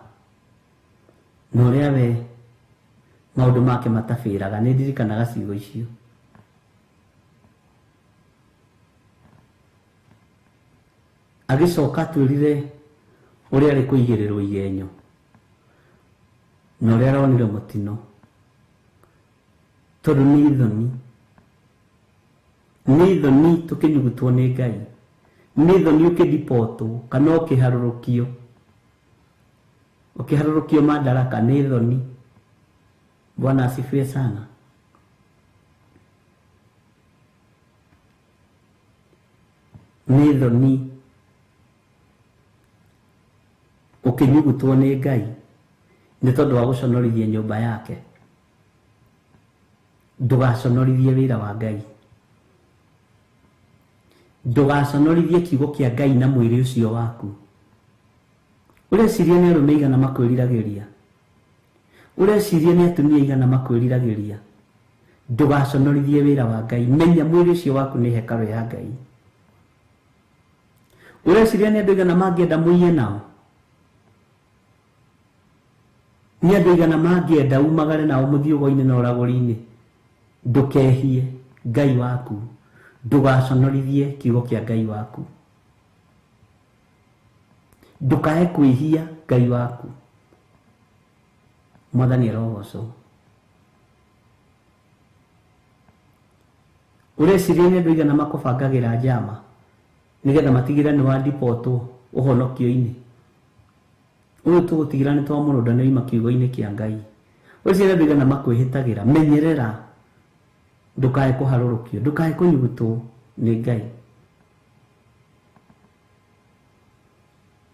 na ũrĩa we maũndũ make matabĩraga. Nĩ ndirikanaga ciugo icio. Agĩcoka atwĩrire ũrĩa arĩ kũigĩrĩrwo igenyo na ũrĩa aronire mũtino, tondũ nĩ ithoni, nĩ ithoni tũkĩnyugutwo nĩ Ngai, nĩ ithoni ũkĩribotwo kana ũkĩharũrũkio, ũkĩharũrũkio madaraka, nĩ ithoni. Bwana asifiwe sana. Nĩ ithoni ũkĩnyugutwo nĩ Ngai nĩ tondũ wa gũconorithia nyũmba yake. Ndũgaconorithie wĩra wa Ngai, ndũgaconorithie kiugo kĩa Ngai na mwĩrĩ ũcio waku. Ũreciria nĩ arũme igana makwĩriragĩria, ũreciria nĩ atumia igana makwĩriragĩria. Ndũgaconorithie wĩra wa Ngai. Menya mwĩrĩ ũcio waku nĩ hekarũ ya Ngai. Ũreciria nĩ andũ igana mangĩenda mũiye nao, nĩ andũ igana mangĩenda umagare nao mũthiũgo-inĩ na ũragũri-inĩ. Ndũkehie Ngai waku, ndũgaconorithie kiugo kĩa Ngai waku, ndũkae kwĩhia Ngai waku. Mwathani arogocwo. Ũreciria nĩ andũ igana makũbangagĩra njama nĩgetha matigĩre nĩ wandipotwo ũhonokio-inĩ. Ũyũ tũgũtigĩra nĩ twamũrũnda nĩ oima kiugo-inĩ kĩa Ngai. Ũreciria nĩ andũ igana makwĩhĩtagĩra. Menyerera ndũkae kũharũrũkio, ndũkae kũnyugutwo nĩ Ngai.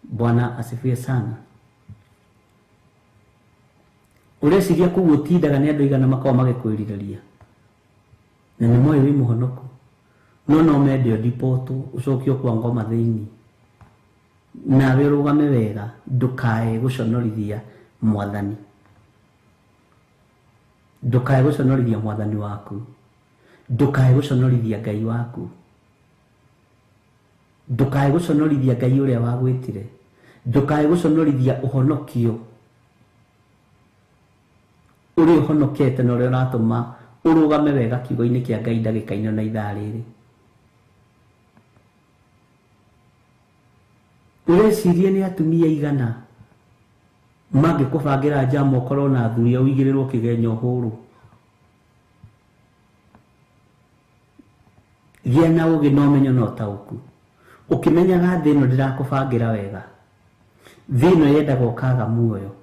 Bwana asifiwe sana. Ũreciria kũu ũtindaga nĩ andũ igana makoragwo magĩkwĩrirĩria na nĩ moĩ wĩ mũhonoku, no no mende ũndipotwo ũcokio kwa ngoma thĩinĩ, nawe ũrũgame wega, ndũkae gũconorithia Mwathani, ndũkae gũconorithia Mwathani waku, ndũkae gũconorithia Ngai waku, ndũkae gũconorithia Ngai ũrĩa wagwĩtire, ndũkae gũconorithia ũhonokio ũrĩa ũhonokete na ũrĩa ũratũma ũrũgame wega kiugo-inĩ kĩa Ngai ndagĩka-inĩ na ithaa rĩrĩ. Ũreciria nĩ atumia igana mangĩkũbangĩra njama ũkorwo na athuri ao ũigĩrĩrwo kĩgenyo ũhũrwo. Gĩa na ũgĩ na ũmenyo na ũtaũku, ũkĩmenyaga thĩ ĩno ndĩrakũbangĩra wega, thĩ ĩno yendaga ũkaga muoyo.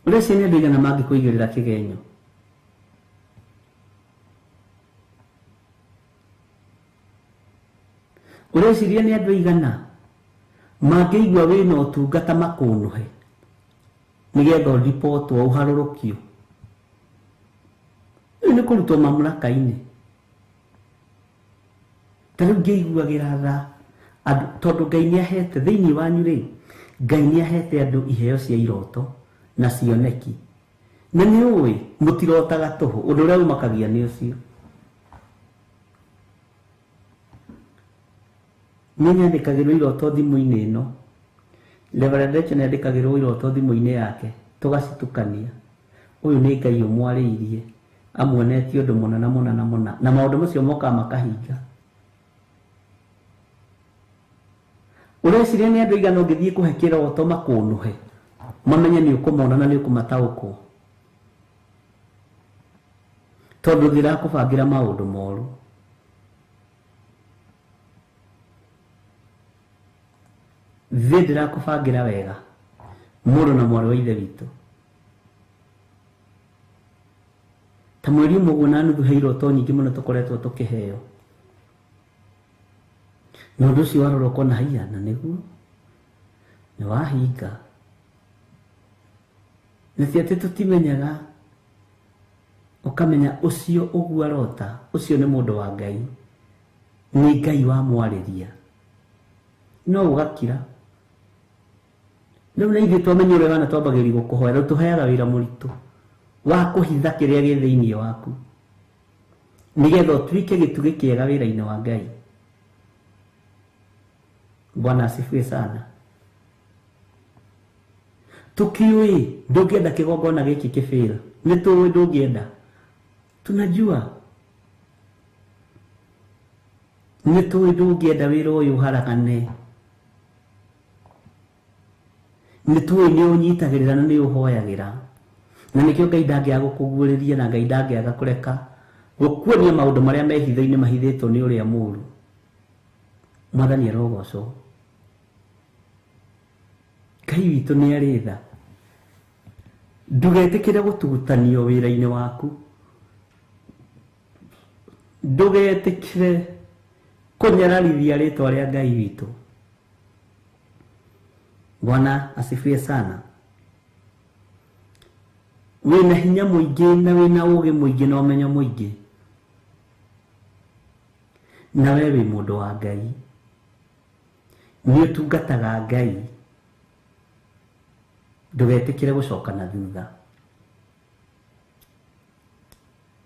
Ũreciria nĩ andũ igana mangĩkũigĩrĩra kĩgenyo. Ũreciria nĩ andũ igana mangĩigua wĩna ũtungata makũnũhe nĩgetha ũribotwo ũharũrũkio. Rĩu nĩ kũrutwo mamlaka-inĩ. Ta rĩu ngĩiguagĩra tha andũ, tondũ Ngai nĩ ahete thĩinĩ wanyu rĩ, Ngai nĩ ahete andũ iheo cia iroto na cioneki, na nĩ ũĩ mũtirotaga tũhũ. Ũndũ ũrĩa ũmakagia nĩ ũcio. Nĩ nyandĩkagĩrwo iroto thimũ-inĩ ĩno, Reverend Rachel nĩ andĩkagĩrwo iroto thimũ-inĩ yake, tũgacitukania. Ũyũ nĩ Ngai ũmwarĩirie, amuonetie ũndũ mũna na mũna na mũna, na maũndũ macio mokaga makahinga. Ũreciria nĩ andũ aigana ũngĩthiĩ kũhe kĩroto makũnũhe, mamenye nĩ ũkũmona na nĩ ũkũmataũkwo, tondũ ndĩrakũbangĩra maũndũ moru. Thĩ ndĩrakũbangĩra wega, mũrũ na mwarĩ wa ithe witũ. Ta mweri ũmwe ũguo na nuthu he iroto nyingĩ mũno tũkoretwo tũkĩheo, na ũndũ ũcio warora ũkona haiya, na nĩguo nĩ wahinga. Na ti atĩ tũtimenyaga, ũkamenya ũcio ũguo arota, ũcio nĩ mũndũ wa Ngai, nĩ Ngai wamwarĩria, no ũgakira. Rĩu na ithuĩ twamenya ũrĩa wana twambagĩrĩria gũkũhoera, rĩu tũheaga wĩra mũritũ. Wa kũhitha kĩrĩa gĩ thĩinĩ waku nĩgetha ũtuĩke gĩtugĩ kĩega wĩra-inĩ wa Ngai. Bwana asifiwe sana. Tukiũĩ ndũngĩenda kĩgongona gĩkĩ kĩbĩra, nĩ tũĩ ndũngĩenda, tunajua nĩ tũĩ ndũngĩenda wĩra ũyũ ũharagane, nĩ tũĩ nĩ ũnyitagĩrĩra na nĩ ũhoyagĩra, na nĩkĩo Ngai ndangĩaga gũkũguũrĩria na Ngai ndangĩaga kũreka gũkuonia maũndũ marĩa me hitho-inĩ mahithĩtwo nĩ ũrĩa mũũru. Mwathani arogocwo. Ngai witũ nĩ arĩ tha. Ndũgetĩkĩre gũtugutanio wĩra-inĩ waku, ndũgetĩkĩre kũnyararithia rĩtwa rĩa Ngai witũ. Bwana asifiwe sana. Wĩna hinya mũingĩ na wĩna ũũgĩ mũingĩ na ũmenyo mũingĩ, na we wĩ mũndũ wa Ngai, nĩ ũtungataga Ngai, ndũgetĩkĩre gũcoka na thutha,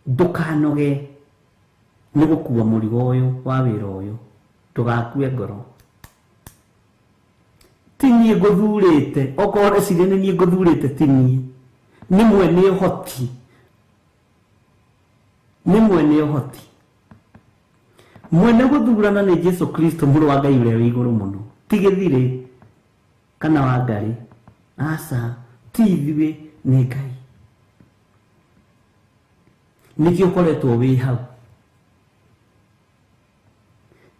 ndũkanoge nĩ gũkua mũrigo ũyũ wa wĩra ũyũ, ndũgakue ngoro. Ti niĩ ngũthurĩte, okorwo ũreciria nĩ niĩ ngũthurĩte, ti niĩ, nĩ mwene ũhoti, nĩ mwene ũhoti. Mwene gũthurana nĩ Jesu Kristo mũrũ wa Ngai ũrĩa wĩ igũrũ mũno, ti gĩthirĩ kana wa ngarĩ, aca, ti ithuĩ, nĩ Ngai. Nĩkĩo ũkoretwo wĩ hau.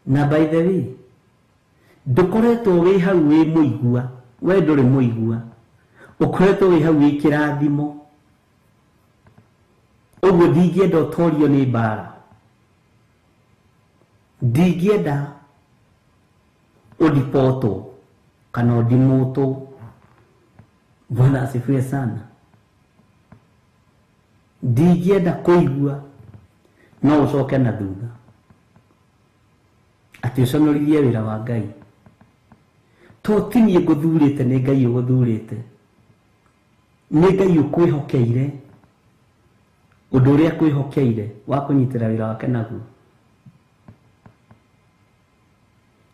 Na by the way, ndũkoretwo wĩ hau wĩ mũigua, we ndũrĩ mũigua, ũkoretwo wĩ hau wĩ kĩrathimo. Ũguo ndingĩenda ũtorio nĩ mbara, ndingĩenda ũndipotwo kana ũndimũtwo. Bwana asifiwe sana. Ndingĩenda kũigua no ũcoke na thutha atĩ ũconorithie wĩra wa Ngai. To ti niĩ ngũthurĩte, nĩ Ngai ũgũthurĩte, nĩ Ngai ũkwĩhokeire ũndũ ũrĩa akwĩhokeire wa kũnyitĩra wĩra wake naguo.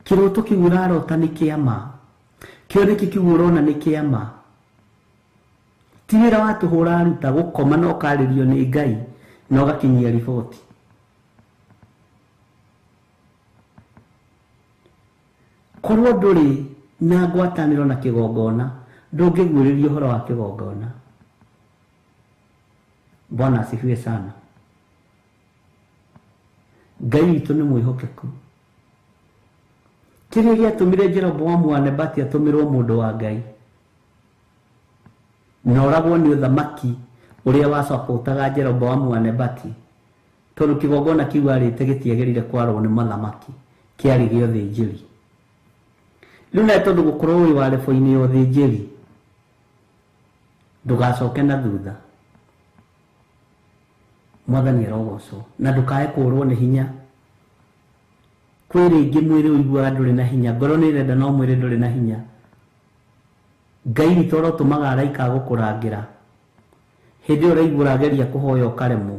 Kĩroto kĩu ũrarota nĩ kĩa ma, kĩoneki kĩu ũrona nĩ kĩa ma, ti wĩra wa tũhũ ũraruta gũkoma na ũkarĩrio nĩ Ngai na ũgakinyia riboti. Korwo ndũrĩ na ngwatanĩro na kĩgongona, ndũngĩguũrĩrio ũhoro wa kĩgongona. Bwana asifiwe sana. Ngai witũ nĩ mwĩhokeku. Kĩrĩa gĩatũmire Jeroboamu wa Nebati atũmĩrwo mũndũ wa Ngai na oragwo nĩ ũthamaki ũrĩa wacapotaga Jeroboamu wa Nebati, tondũ kĩgongona kĩu arĩte gĩtiagĩrĩire kwarwo nĩ mathamaki, kĩarĩ gĩa ũthĩnjĩri. Rĩu nawe tondũ gũkorwo wĩ wa rebo-inĩ ya ũthĩnjĩri, ndũgacoke na thutha. Mwathani arogocwo. Na ndũkae kũũrwo nĩ hinya. Kwĩ rĩngĩ mwĩrĩ ũiguaga ndũrĩ na hinya, ngoro nĩ ĩrenda no mwĩrĩ ndũrĩ na hinya. Ngai witũ arotũmaga araika a gũkũrangĩra. Hĩndĩ ĩyo ũraigua ũrageria kũhoya ũkaremwo,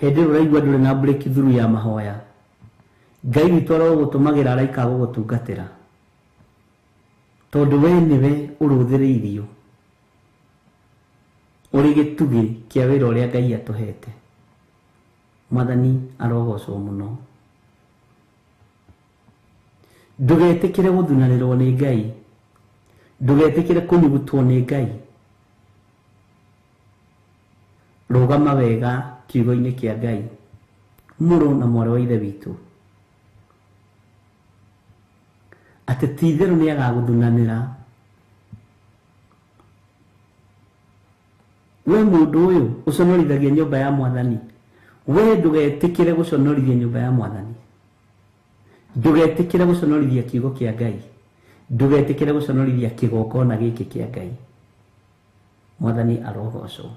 hĩndĩ ĩyo ũraigua ndũrĩ na breakthrough ya mahoya, Ngai witũ arogũtũmagĩra araika a gũgũtungatĩra, tondũ we nĩwe ũrũthĩrĩirio ũrĩ gĩtugĩ kĩa wĩra ũrĩa Ngai atũhete. Mwathani arogocwo mũno. Ndũgetĩkĩre gũthunanĩrwo nĩ Ngai, ndũgetĩkĩre kũnyugutwo nĩ Ngai. Rũgama wega kiugo-inĩ kĩa Ngai, mũrũ na mwarĩ wa Ithe witũ, atĩ ti itherũ nĩ agagũthunanĩra. We mũndũ ũyũ ũconorithagia nyũmba ya Mwathani, we ndũgetĩkĩre gũconorithia nyũmba ya Mwathani, ndũgetĩkĩre gũconorithia kiugo kĩa Ngai, ndũgetĩkĩre gũconorithia kĩgongona gĩkĩ kĩa Ngai. Mwathani arogocwo.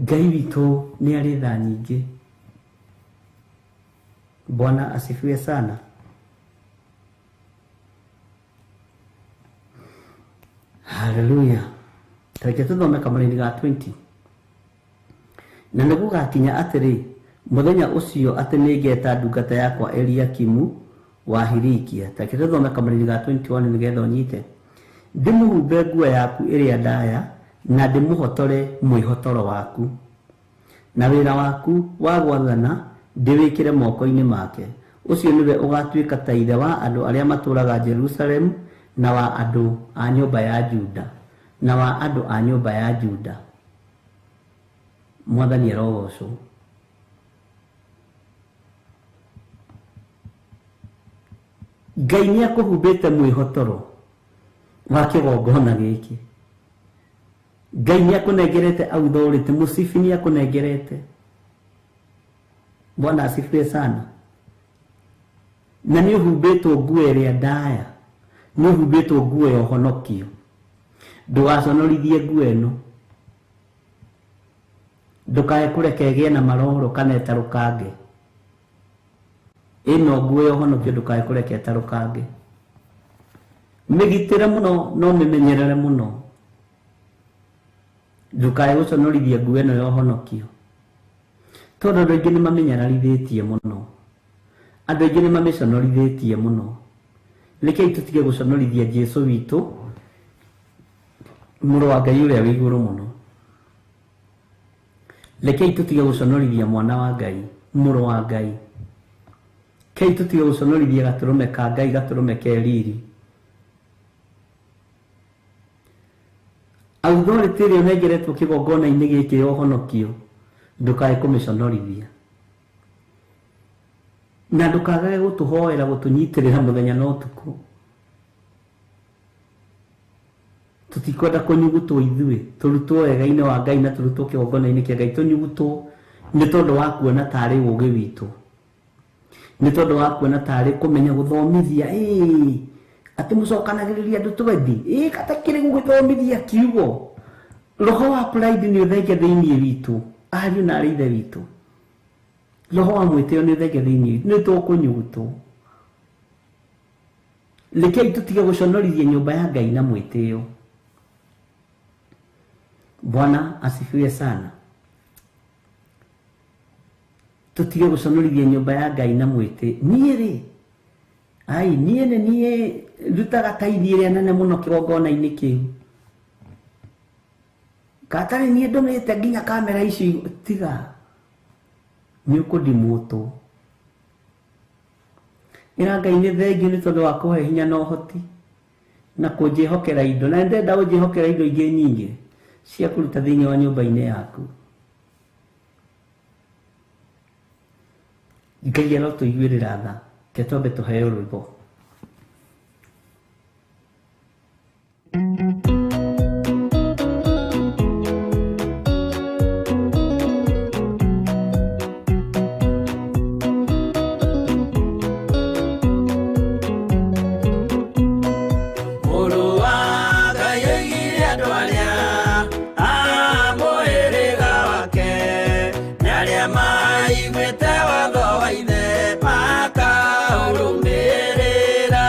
Ngai witũ nĩ arĩ tha nyingĩ. Bwana asifiwe sana. Haleluya. Reke tũthome kamũraini ga 20. Na nĩ gũgakinya atĩrĩ mũthenya ũcio atĩ nĩngeta ndungata yakwa Eliakimu wa Hilikia. Reke tũthome kamũraini ga 21 nĩgetha ũnyite. Ndĩmũhumbe nguo yaku ĩrĩa ndaya na ndĩmũhotore mwĩhotoro waku, na wĩra waku wa gwathana ndĩwĩkĩre moko-inĩ make. Ũcio nĩwe ũgatuĩka ta ithe wa andũ arĩa matũũraga Jerusalemu na wa andũ a nyũmba ya Juda, na wa andũ a nyũmba ya Juda. Mwathani arogocwo. Ngai nĩ akũhumbĩte mwĩhotoro wa kĩgongona gĩkĩ. Ngai nĩ akũnengerete authority, mũcibi nĩ akũnengerete. Bwana asifiwe sana. Na nĩ ũhumbĩtwo nguo ĩrĩa ndaya, nĩ ũhumbĩtwo nguo ya ũhonokio. Ndũgaconorithie nguo ĩno, ndũkae kũreke ĩgĩe na maroro kana ĩtarũkange. Ĩno nguo ya ũhonokio ndũkae kũreke ĩtarũkange. Mĩgitĩre mũno no mĩmenyerere mũno, ndũkae gũconorithia nguo ĩno ya ũhonokio, tondũ andũ aingĩ nĩ mamĩnyararithĩtie mũno, andũ aingĩ nĩ mamĩconorithĩtie mũno. Rekei tũtige gũconorithia Jesũ witũ, mũrũ wa Ngai ũrĩa wĩ igũrũ mũno. Rekei tũtige gũconorithia mwana wa Ngai, mũrũ wa Ngai. Rekei tũtige gũconorithia gatũrũme ka Ngai, gatũrũme ke riri. Authority ĩrĩa ũnengeretwo kĩgongona-inĩ gĩkĩ ya ũhonokio, ndũkae kũmĩconorithia, na ndũkagage gũtũhoera gũtũnyitĩrĩra mũthenya na ũtukũ. Tũtikwenda kũnyugutwo ithuĩ, tũrutwo wega-inĩ wa Ngai na tũrutwo kĩgongona-inĩ kĩa Ngai, tũnyugutwo nĩ tondũ wa kuona tarĩ ũũgĩ witũ, nĩ tondũ wa kuona tarĩ kũmenya gũthomithia. Atĩ mũcokanagĩrĩria andũ twendi, katakĩrĩ gũgĩthomithia kiugo. Roho wa pride nĩ ũthenge thĩinĩ witũ, ariũ na arĩ ithe witũ. Roho wa mwĩtĩo nĩ ũthenge thĩinĩ witũ, nĩ tũkũnyugutwo. Rekei tũtige gũconorithia nyũmba ya Ngai na mwĩtĩo. Bwana asifiwe sana. Tũtige gũconorithia nyũmba ya Ngai na mwĩtĩ. Niĩ rĩ, ai niĩ nĩ niĩ ndutaga taithi ĩrĩa nene mũno kĩgongona-inĩ kĩu, katarĩ niĩ ndũmĩte nginya kamera ici. Tiga, nĩ ũkũndimũtwo. Ĩra Ngai nĩ thengiũ nĩ tondũ wa kũhe hinya na ũhoti na kũnjĩhokera indo, na ndenda ũnjĩhokera indo ingĩ nyingĩ cia kũruta thĩinĩ wa nyũmba-inĩ yaku. Ngai arotũiguĩrĩra tha. Reke twambe tũheo rwĩmbo. Mũrũ wa Ngai oigire andũ arĩa a mũhĩrĩga wake, nĩ arĩa maiguĩte watho wa ithe makaũrũmĩrĩra.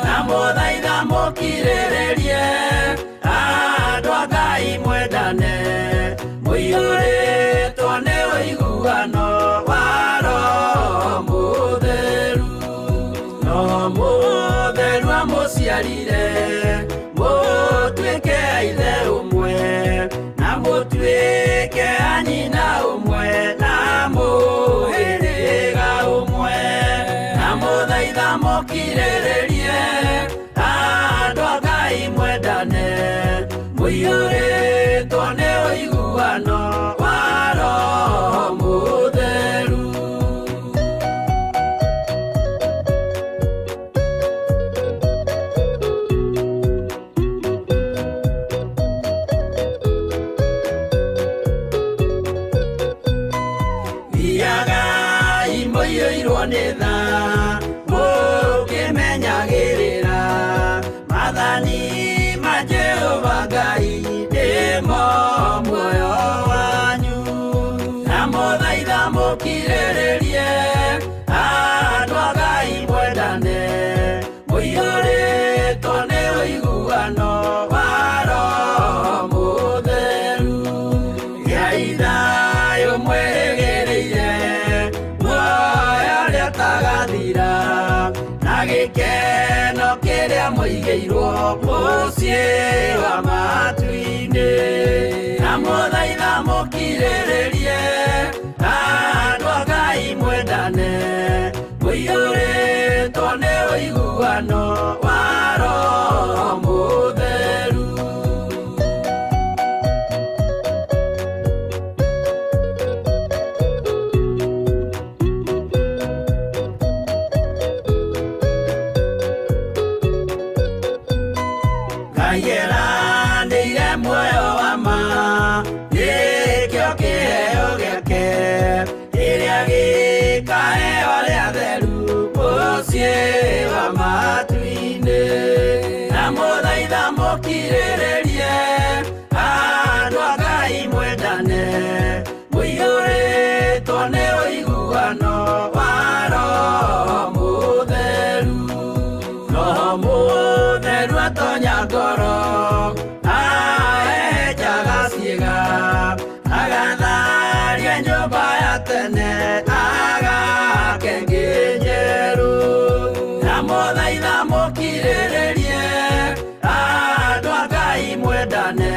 Na mũthaitha mũkirĩrĩrie, andũ a Ngai mwendane, mũiyũrĩtwo nĩ ũiguano wa Roho Mũtheru. Roho Mũtheru amũciarire, mũtuĩke a ithe ũmwe, na mũtuĩke a nyina ũmwe, na mũhĩrĩga ũmwe. Na mũthaitha mũkirĩrĩrie, andũ a Ngai mwendane, mũiyũrĩtwo nĩ ũiguano wa Roho Mũtheru. Thiagai mũiyũirwo nĩ tha, mũkĩmenyagĩrĩra maathani ma Jehova Ngai, nĩmo muoyo wanyu. Na mũthaitha mũkirĩrĩrie, andũ a Ngai mwendane, mũiyũrĩtwo nĩ ũiguano wa Mũciĩ wa matu-inĩ. Ndamũthaitha mũkirĩrĩrie, andũ a Ngai mwendane, mũiyũrĩtwo nĩ ũiguano wa Roho Mũtheru. Ngai eranĩire muoyo wa ma, nĩkĩo kĩheo gĩake, kĩrĩa gĩkaheo arĩa atheru mũciĩ wa matu-inĩ. Ndamũthaitha mũkirĩrĩrie, andũ a Ngai mwendane, mũiyũrĩtwo nĩ ũiguano wa Roho Mũtheru. Roho Mũtheru atonya ngoro, ahehenjaga ciĩga, agatharia nyũmba ya tene, agake ĩngĩ njerũ. Ndamũthaitha mũkirĩrĩrie, andũ a Ngai mwendane,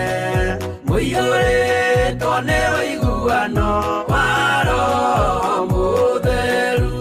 mũiyũrĩtwo nĩ ũiguano wa Roho Mũtheru.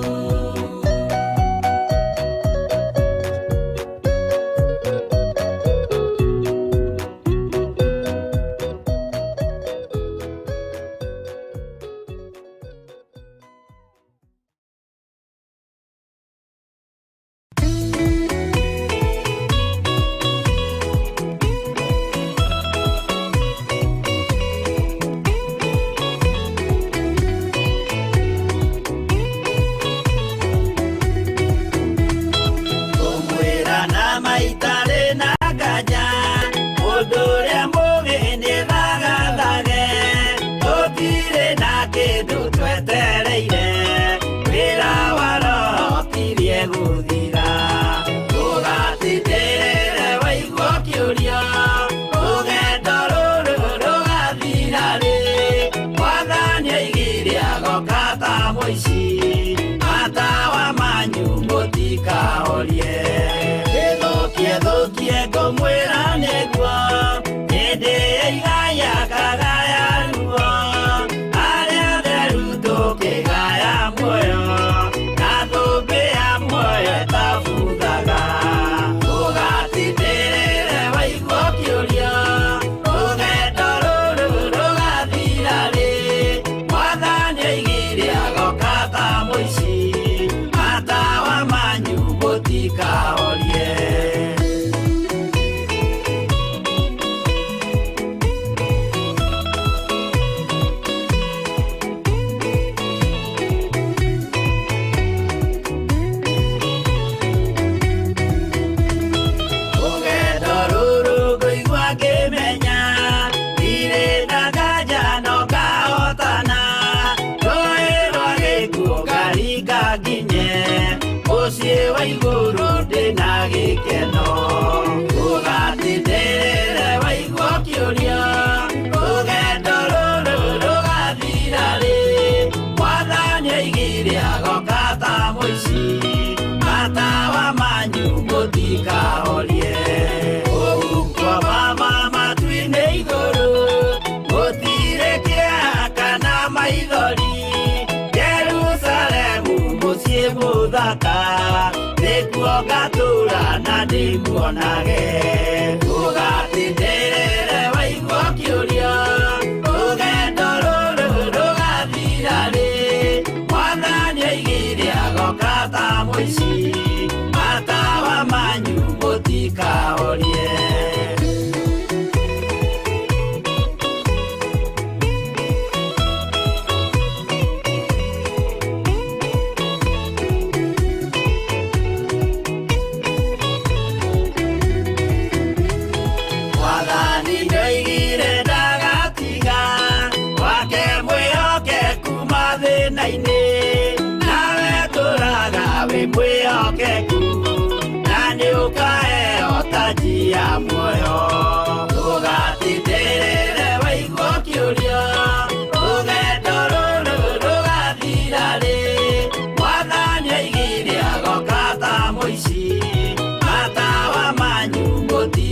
Kũmwĩra na maitarĩ na nganja, mũndũ ũrĩa mũũgĩ nĩthagathage, tũtirĩ na kĩndũ twetereire, wĩra wa Roho ũkirie gũthira. Ndũgatindĩrĩre waigua ũkĩũria, rũgendo rũrũ rũgathira rĩ? Mwathani oigire agoka ta mũici, matawa manyu mũtikahorie. Gĩthũkie thũkie ngũmwĩra nĩguo, hĩndĩ ya igaya kagaya ruo, arĩa atheru tũkĩgaya muoyo, na thũmbĩ ya muoyo ĩtabuthaga. Ndũgatindĩrĩre waigua ũkĩũria, rũgendo rũrũ rũgathira rĩ? Mwathani oigire agoka ta mũici, matawa manyu mũtikahorie. Rũgendo rũrũ ngũigua ngĩmenya, ndirĩ na nganja no ngahotana, rũĩ rwa gĩkuũ ngaringa nginye, mũciĩ wa igũrũ ndĩna gĩkeno. Ndũgatindĩrĩre waigua ũkĩũria, rũgendo rũrũ rũgathira rĩ? Mwathani oigire agoka ta mũici, matawa manyu mũtikahorie. Ũhuko wa matu-inĩ igũrũ, gũtirĩ kĩeha kana maithori, Jerusalemu mũciĩ mũthaka, nĩkuo ngatũũra na ndĩmuonage. Ndũgatindĩrĩre waigua ũkĩũria, rũgendo rũrũ rũgathira rĩ? Mwathani oigire agoka ta mũici, matawa manyu mũtikahorie. Mwathani nĩoigire ndagatiga, wake mwĩhokeku mathĩna-inĩ, nawe tũraga wĩ mwĩhokeku, na nĩũkaheo taji ya muoyo. Ndũgatindĩrĩre waigua ũkĩũria, rũgendo rũrũ rũgathira rĩ? Mwathani oigire agoka ta mũici, matawa manyu mũti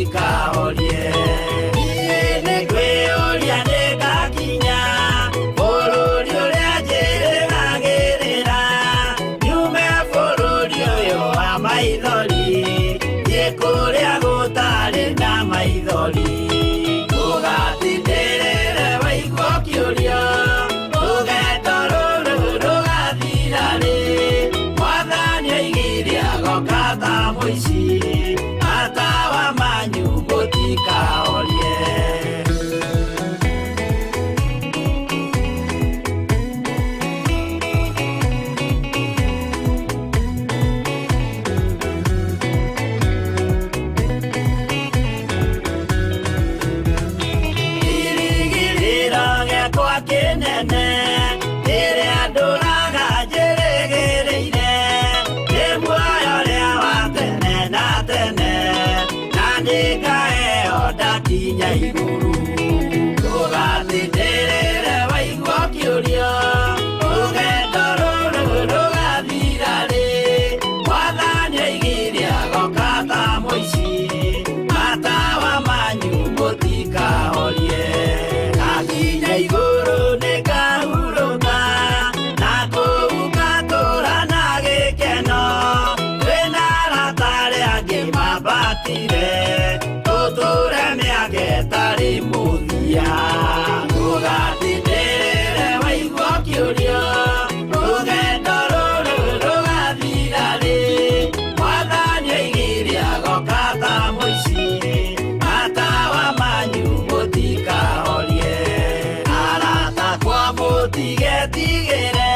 Mũtiketigĩre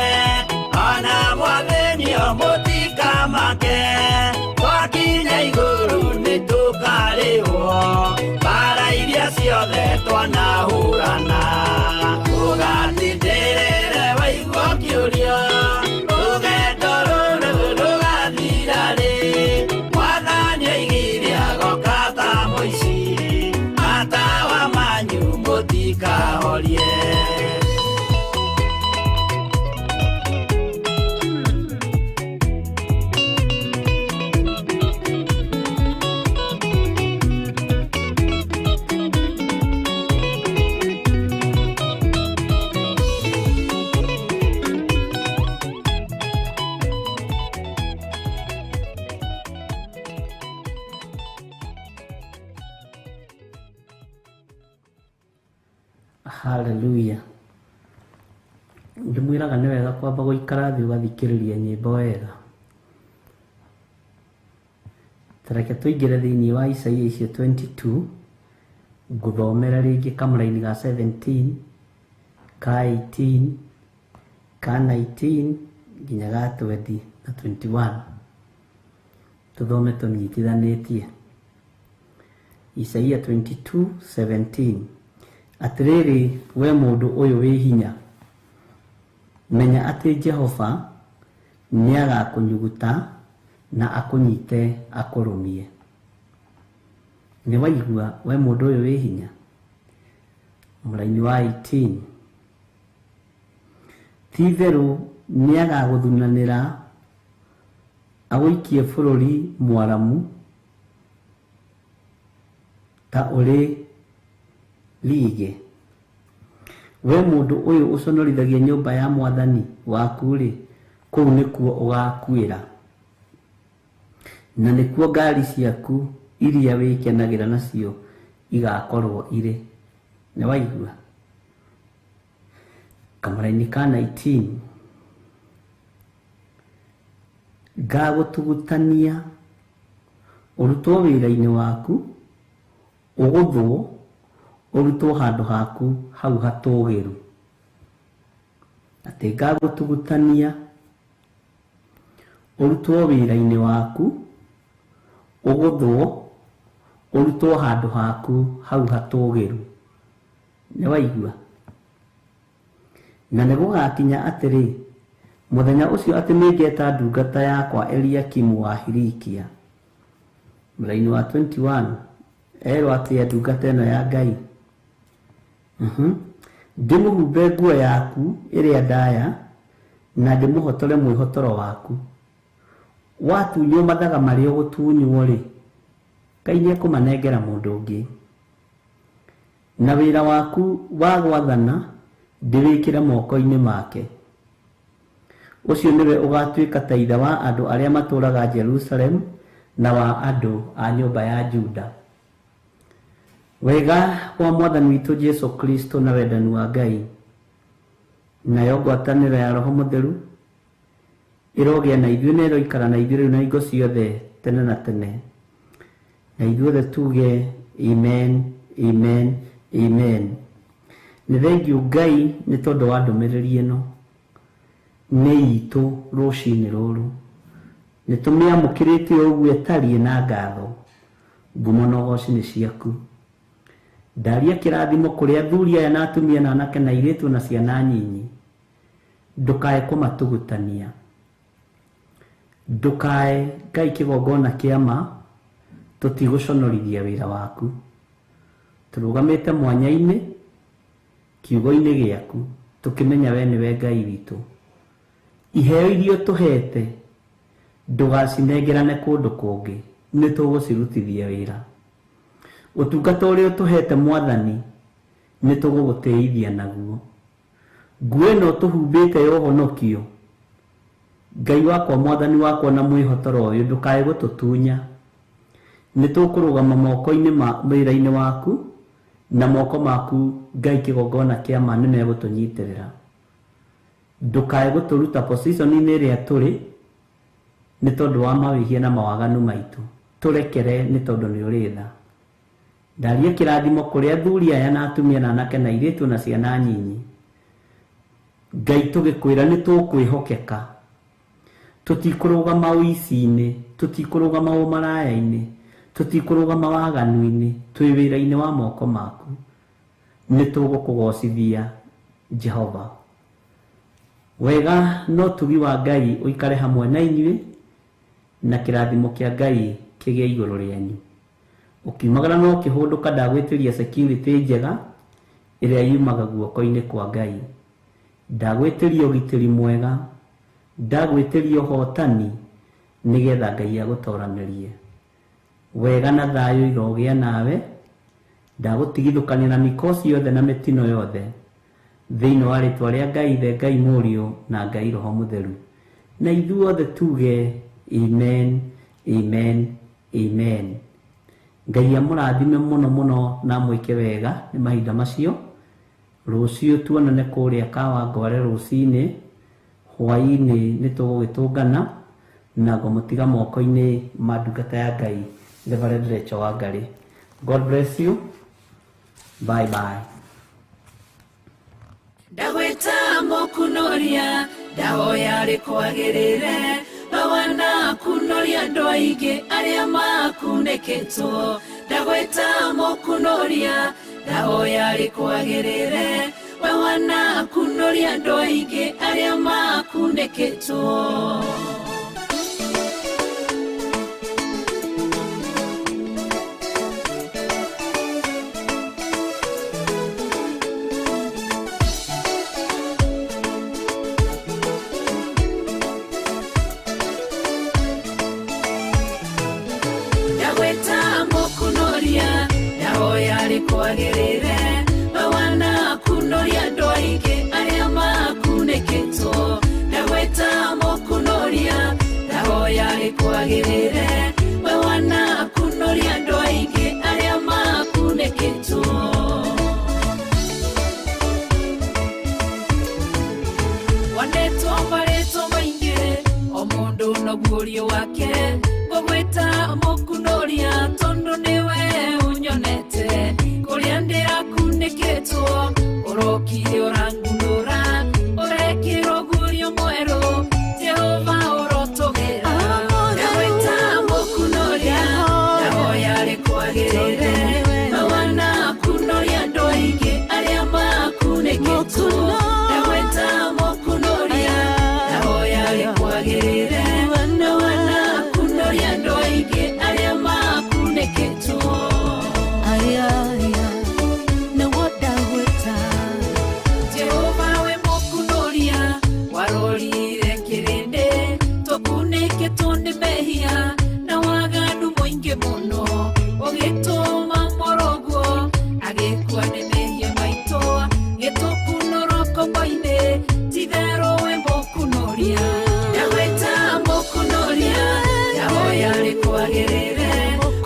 ona mwathĩnio mũtikamake twakinya igũrũ nĩtũkarĩhwo mbara iria ciothe twanahũrana ũgatindĩrĩre waigua kĩũria rũgendo rũrũ rũgathira rĩ mwathani oigire agoka ta mũici matawa manyu mũtikahorie. Hallelujah. Ndimwĩraga nĩ wega kwamba gũikara thĩ ũgathikĩrĩria nyĩmbo wega. Tareke tũingĩre thĩinĩ wa Isaia icio 22 ngũthomera rĩngĩ kamũraini ga 17 ka 18 ka 19 nginya ga 20 na 21 tũthome tũnyitithanĩtie. Isaia 22:17 Atĩrĩrĩ we mũndũ ũyũ wĩ hinya, menya atĩ Jehova nĩagakũnyuguta na akũnyite akũrũmie. Nĩ waigua we mũndũ ũyũ wĩ hinya? Mũraini wa 18 Ti-itherũ nĩagagũthunanĩra agũikie bũrũri mwaramu ta ũrĩ lige. We mũndũ ũyũ ũconorithagia nyũmba ya mwathani waku-rĩ, kũu nĩkuo ũgakuĩra, na nĩkuo ngari ciaku iria wĩkenagĩra nacio igakorwo irĩ. Nĩ waigua? Kamũraini ka 19 ngagũtugutania ũrutwo wĩra-inĩ waku, ũgũthwo ũrutwo handũ haku hau hatũũgĩru. Atĩ ngagũtugutania ũrutwo wĩra-inĩ waku, ũgũthwo ũrutwo handũ haku hau hatũũgĩru. Nĩ waigua? Na nĩgũgakinya atĩrĩ, mũthenya ũcio atĩ nĩngeta ndungata yakwa Eliakimu wa Hilikia. Mũraini wa 21 erwo atĩa ndungata ĩno ya Ngai? Ndĩmũhumbe nguo yaku ĩrĩa ndaya na ndĩmũhotore mwĩhotoro waku. Watunywo mathaga marĩa ũgũtunywo-rĩ, Ngai nĩekũmanengera mũndũ ũngĩ. Na wĩra waku wa gwathana ndĩwĩkĩre moko-inĩ make. Ũcio nĩwe ũgatuĩka ta ithe wa andũ arĩa matũũraga Jerusalemu na wa andũ a nyũmba ya Juda. Wega wa Mwathani witũ Jesu Kristo na wendani wa Ngai nayo ngwatanĩro ya Roho Mũtheru ĩrogĩa na ithuĩ na ĩroikara na ithuĩ rĩu na hingo ciothe tene na tene. Na ithuothe tuge amen, amen, amen. Nĩ thengiũ Ngai nĩ tondũ wa ndũmĩrĩri ĩno nĩ itũ rũcinĩ rũrũ. Nĩ tũmĩamũkĩrĩte ũguo ĩtariĩ na ngatho. Ngumo na ũgoci nĩ ciaku. Ndaria kĩrathimo kũrĩ athuri aya na atumia na anake na airĩtu na ciana nyinyi. Ndũkae kũmatugutania. Ndũkae Ngai kĩgongona kĩa ma tũtigũconorithia wĩra waku. Tũrũgamĩte mwanya-inĩ kiugo-inĩ gĩaku tũkĩmenya we nĩwe Ngai witũ. Iheo iria ũtũhete ndũgacinengerane kũndũ kũngĩ, nĩ tũgũcirutithia wĩra. Ũtungata ũrĩa ũtũhete Mwathani nĩ tũgũgũtĩithia naguo. Nguo ĩno ũtũhumbĩte ya ũhonokio, Ngai wakwa Mwathani wakwa na mwĩhotoro ũyũ ndũkae gũtũtunya. Nĩ tũkũrũgama moko-inĩ ma wĩra-inĩ waku na moko maku Ngai kĩgongona kĩa ma nĩ megũtũnyitĩrĩra. Ndũkae gũtũruta position-inĩ ĩrĩa tũrĩ nĩ tondũ wa mawĩhia na mawaganu maitũ. Tũrekere nĩ tondũ nĩ ũrĩ tha. Ndaria kĩrathimo kũrĩ athuri aya na atumia na anake na airĩtu na ciana nyinyi. Ngai tũgĩkwĩra nĩ tũkwĩhokeka, tũtikũrũgama ũici-inĩ, tũtikũrũgama ũmaraya-inĩ, tũtikũrũgama waganu-inĩ, twĩ wĩra-inĩ wa moko maku. Nĩ tũgũkũgocithia Jehova. Wega no tugi wa Ngai ũikare hamwe na inyuĩ, na kĩrathimo kĩa Ngai kĩgĩe igũrũ rĩanyu. Ũkiumagara no ũkĩhũndũka, ndagwĩtĩria security njega ĩrĩa yumaga guoko-inĩ kwa Ngai. Ndagwĩtĩria ũgitĩri mwega, ndagwĩtĩria ũhotani, nĩgetha Ngai agũtoranĩrie. Wega na thayũ irogĩa nawe, ndagũtigithũkania na mikosi yothe na mĩtino yothe, thĩinĩ wa rĩtwa rĩa Ngai Ithe, Ngai Mũriũ na Ngai Roho Mũtheru. Na ithuothe tuge amen, amen, amen. Ngai amũrathime mũno mũno na amwĩke wega nĩ mahinda macio. Rũciũ tuonane kũrĩa Kawangware rũcinĩ, hwaĩ-inĩ nĩ tũgũgĩtũngana na ngũmũtiga moko-inĩ ma ndungata ya Ngai Reverend Rachel Wangari. God bless you. Bye bye. Ndagwĩta mũkunoria, ndahoya rĩkwagĩrĩre, mawana kunoria andũ aingĩ arĩa makunĩkĩtwo. Ndagwĩta mũkunoria, ndahoya rĩkwagĩrĩre, mawana kunoria andũ aingĩ arĩa makunĩkĩtwo. Ndagwĩta mũkunoria, ndahoya rĩkwagĩrĩre, mawana kunoria andũ aingĩ arĩa makunĩkĩtwo. Ndagwĩta mũkunoria, ndahoya rĩkwagĩrĩre, mawana kunoria andũ aingĩ arĩa makunĩkĩtwo. Wanetwo marĩtwa maingĩ, o mũndũ na guũrio wake, ngũgwĩta mũkunoria tondũ nĩwe ũnyonete. Kũrĩa ndĩrakunĩkĩtwo, ũrokire ũrangunũra, ũrekĩrwo guũrio mwerũ, Jehova ũrotũgĩra. Ndagwĩta mũkunoria, ndahoya rĩkwagĩrĩre, mawana kunoria andũ aingĩ arĩa makunĩkĩtwo. Ndagwĩta mũkunoria, ndahoya rĩkwagĩrĩre, mawana kunoria andũ aingĩ arĩa makunĩkĩtwo. Jehova we mũkunoria, warorire kĩrĩndĩ, tũkunĩkĩtwo nĩ mehia na waganu mũingĩ mũno, ũgĩtũma mũrũguo agĩkua nĩ mehia maitũ, gĩtũkunũra ngombo-inĩ, ti-itherũ we mũkunoria. Ndagwĩta mũkunoria, ndahoya rĩkwagĩrĩre,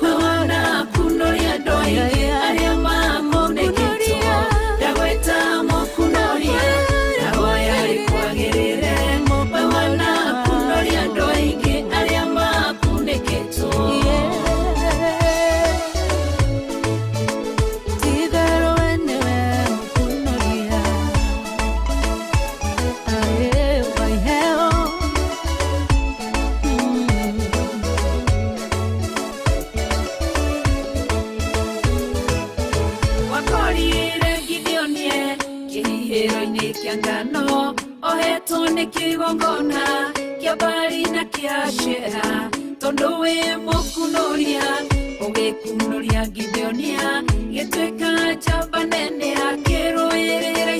mawana kunoria andũ aingĩ arĩa makunĩkĩtwo. Ndagwĩta mũkunoria, ndahoya rĩkwagĩrĩre, mawana kunoria andũ aingĩ arĩa makunĩkĩtwo. Wakorire Gideonie kĩhihĩro-inĩ kĩa ngano, ohetwo nĩ kĩgongona kĩa Baali na kĩa Ashera, tondũ wĩ mũkunoria, ũgĩkunoria Gideonia, gĩtuĩka njamba nene akĩrũĩrĩra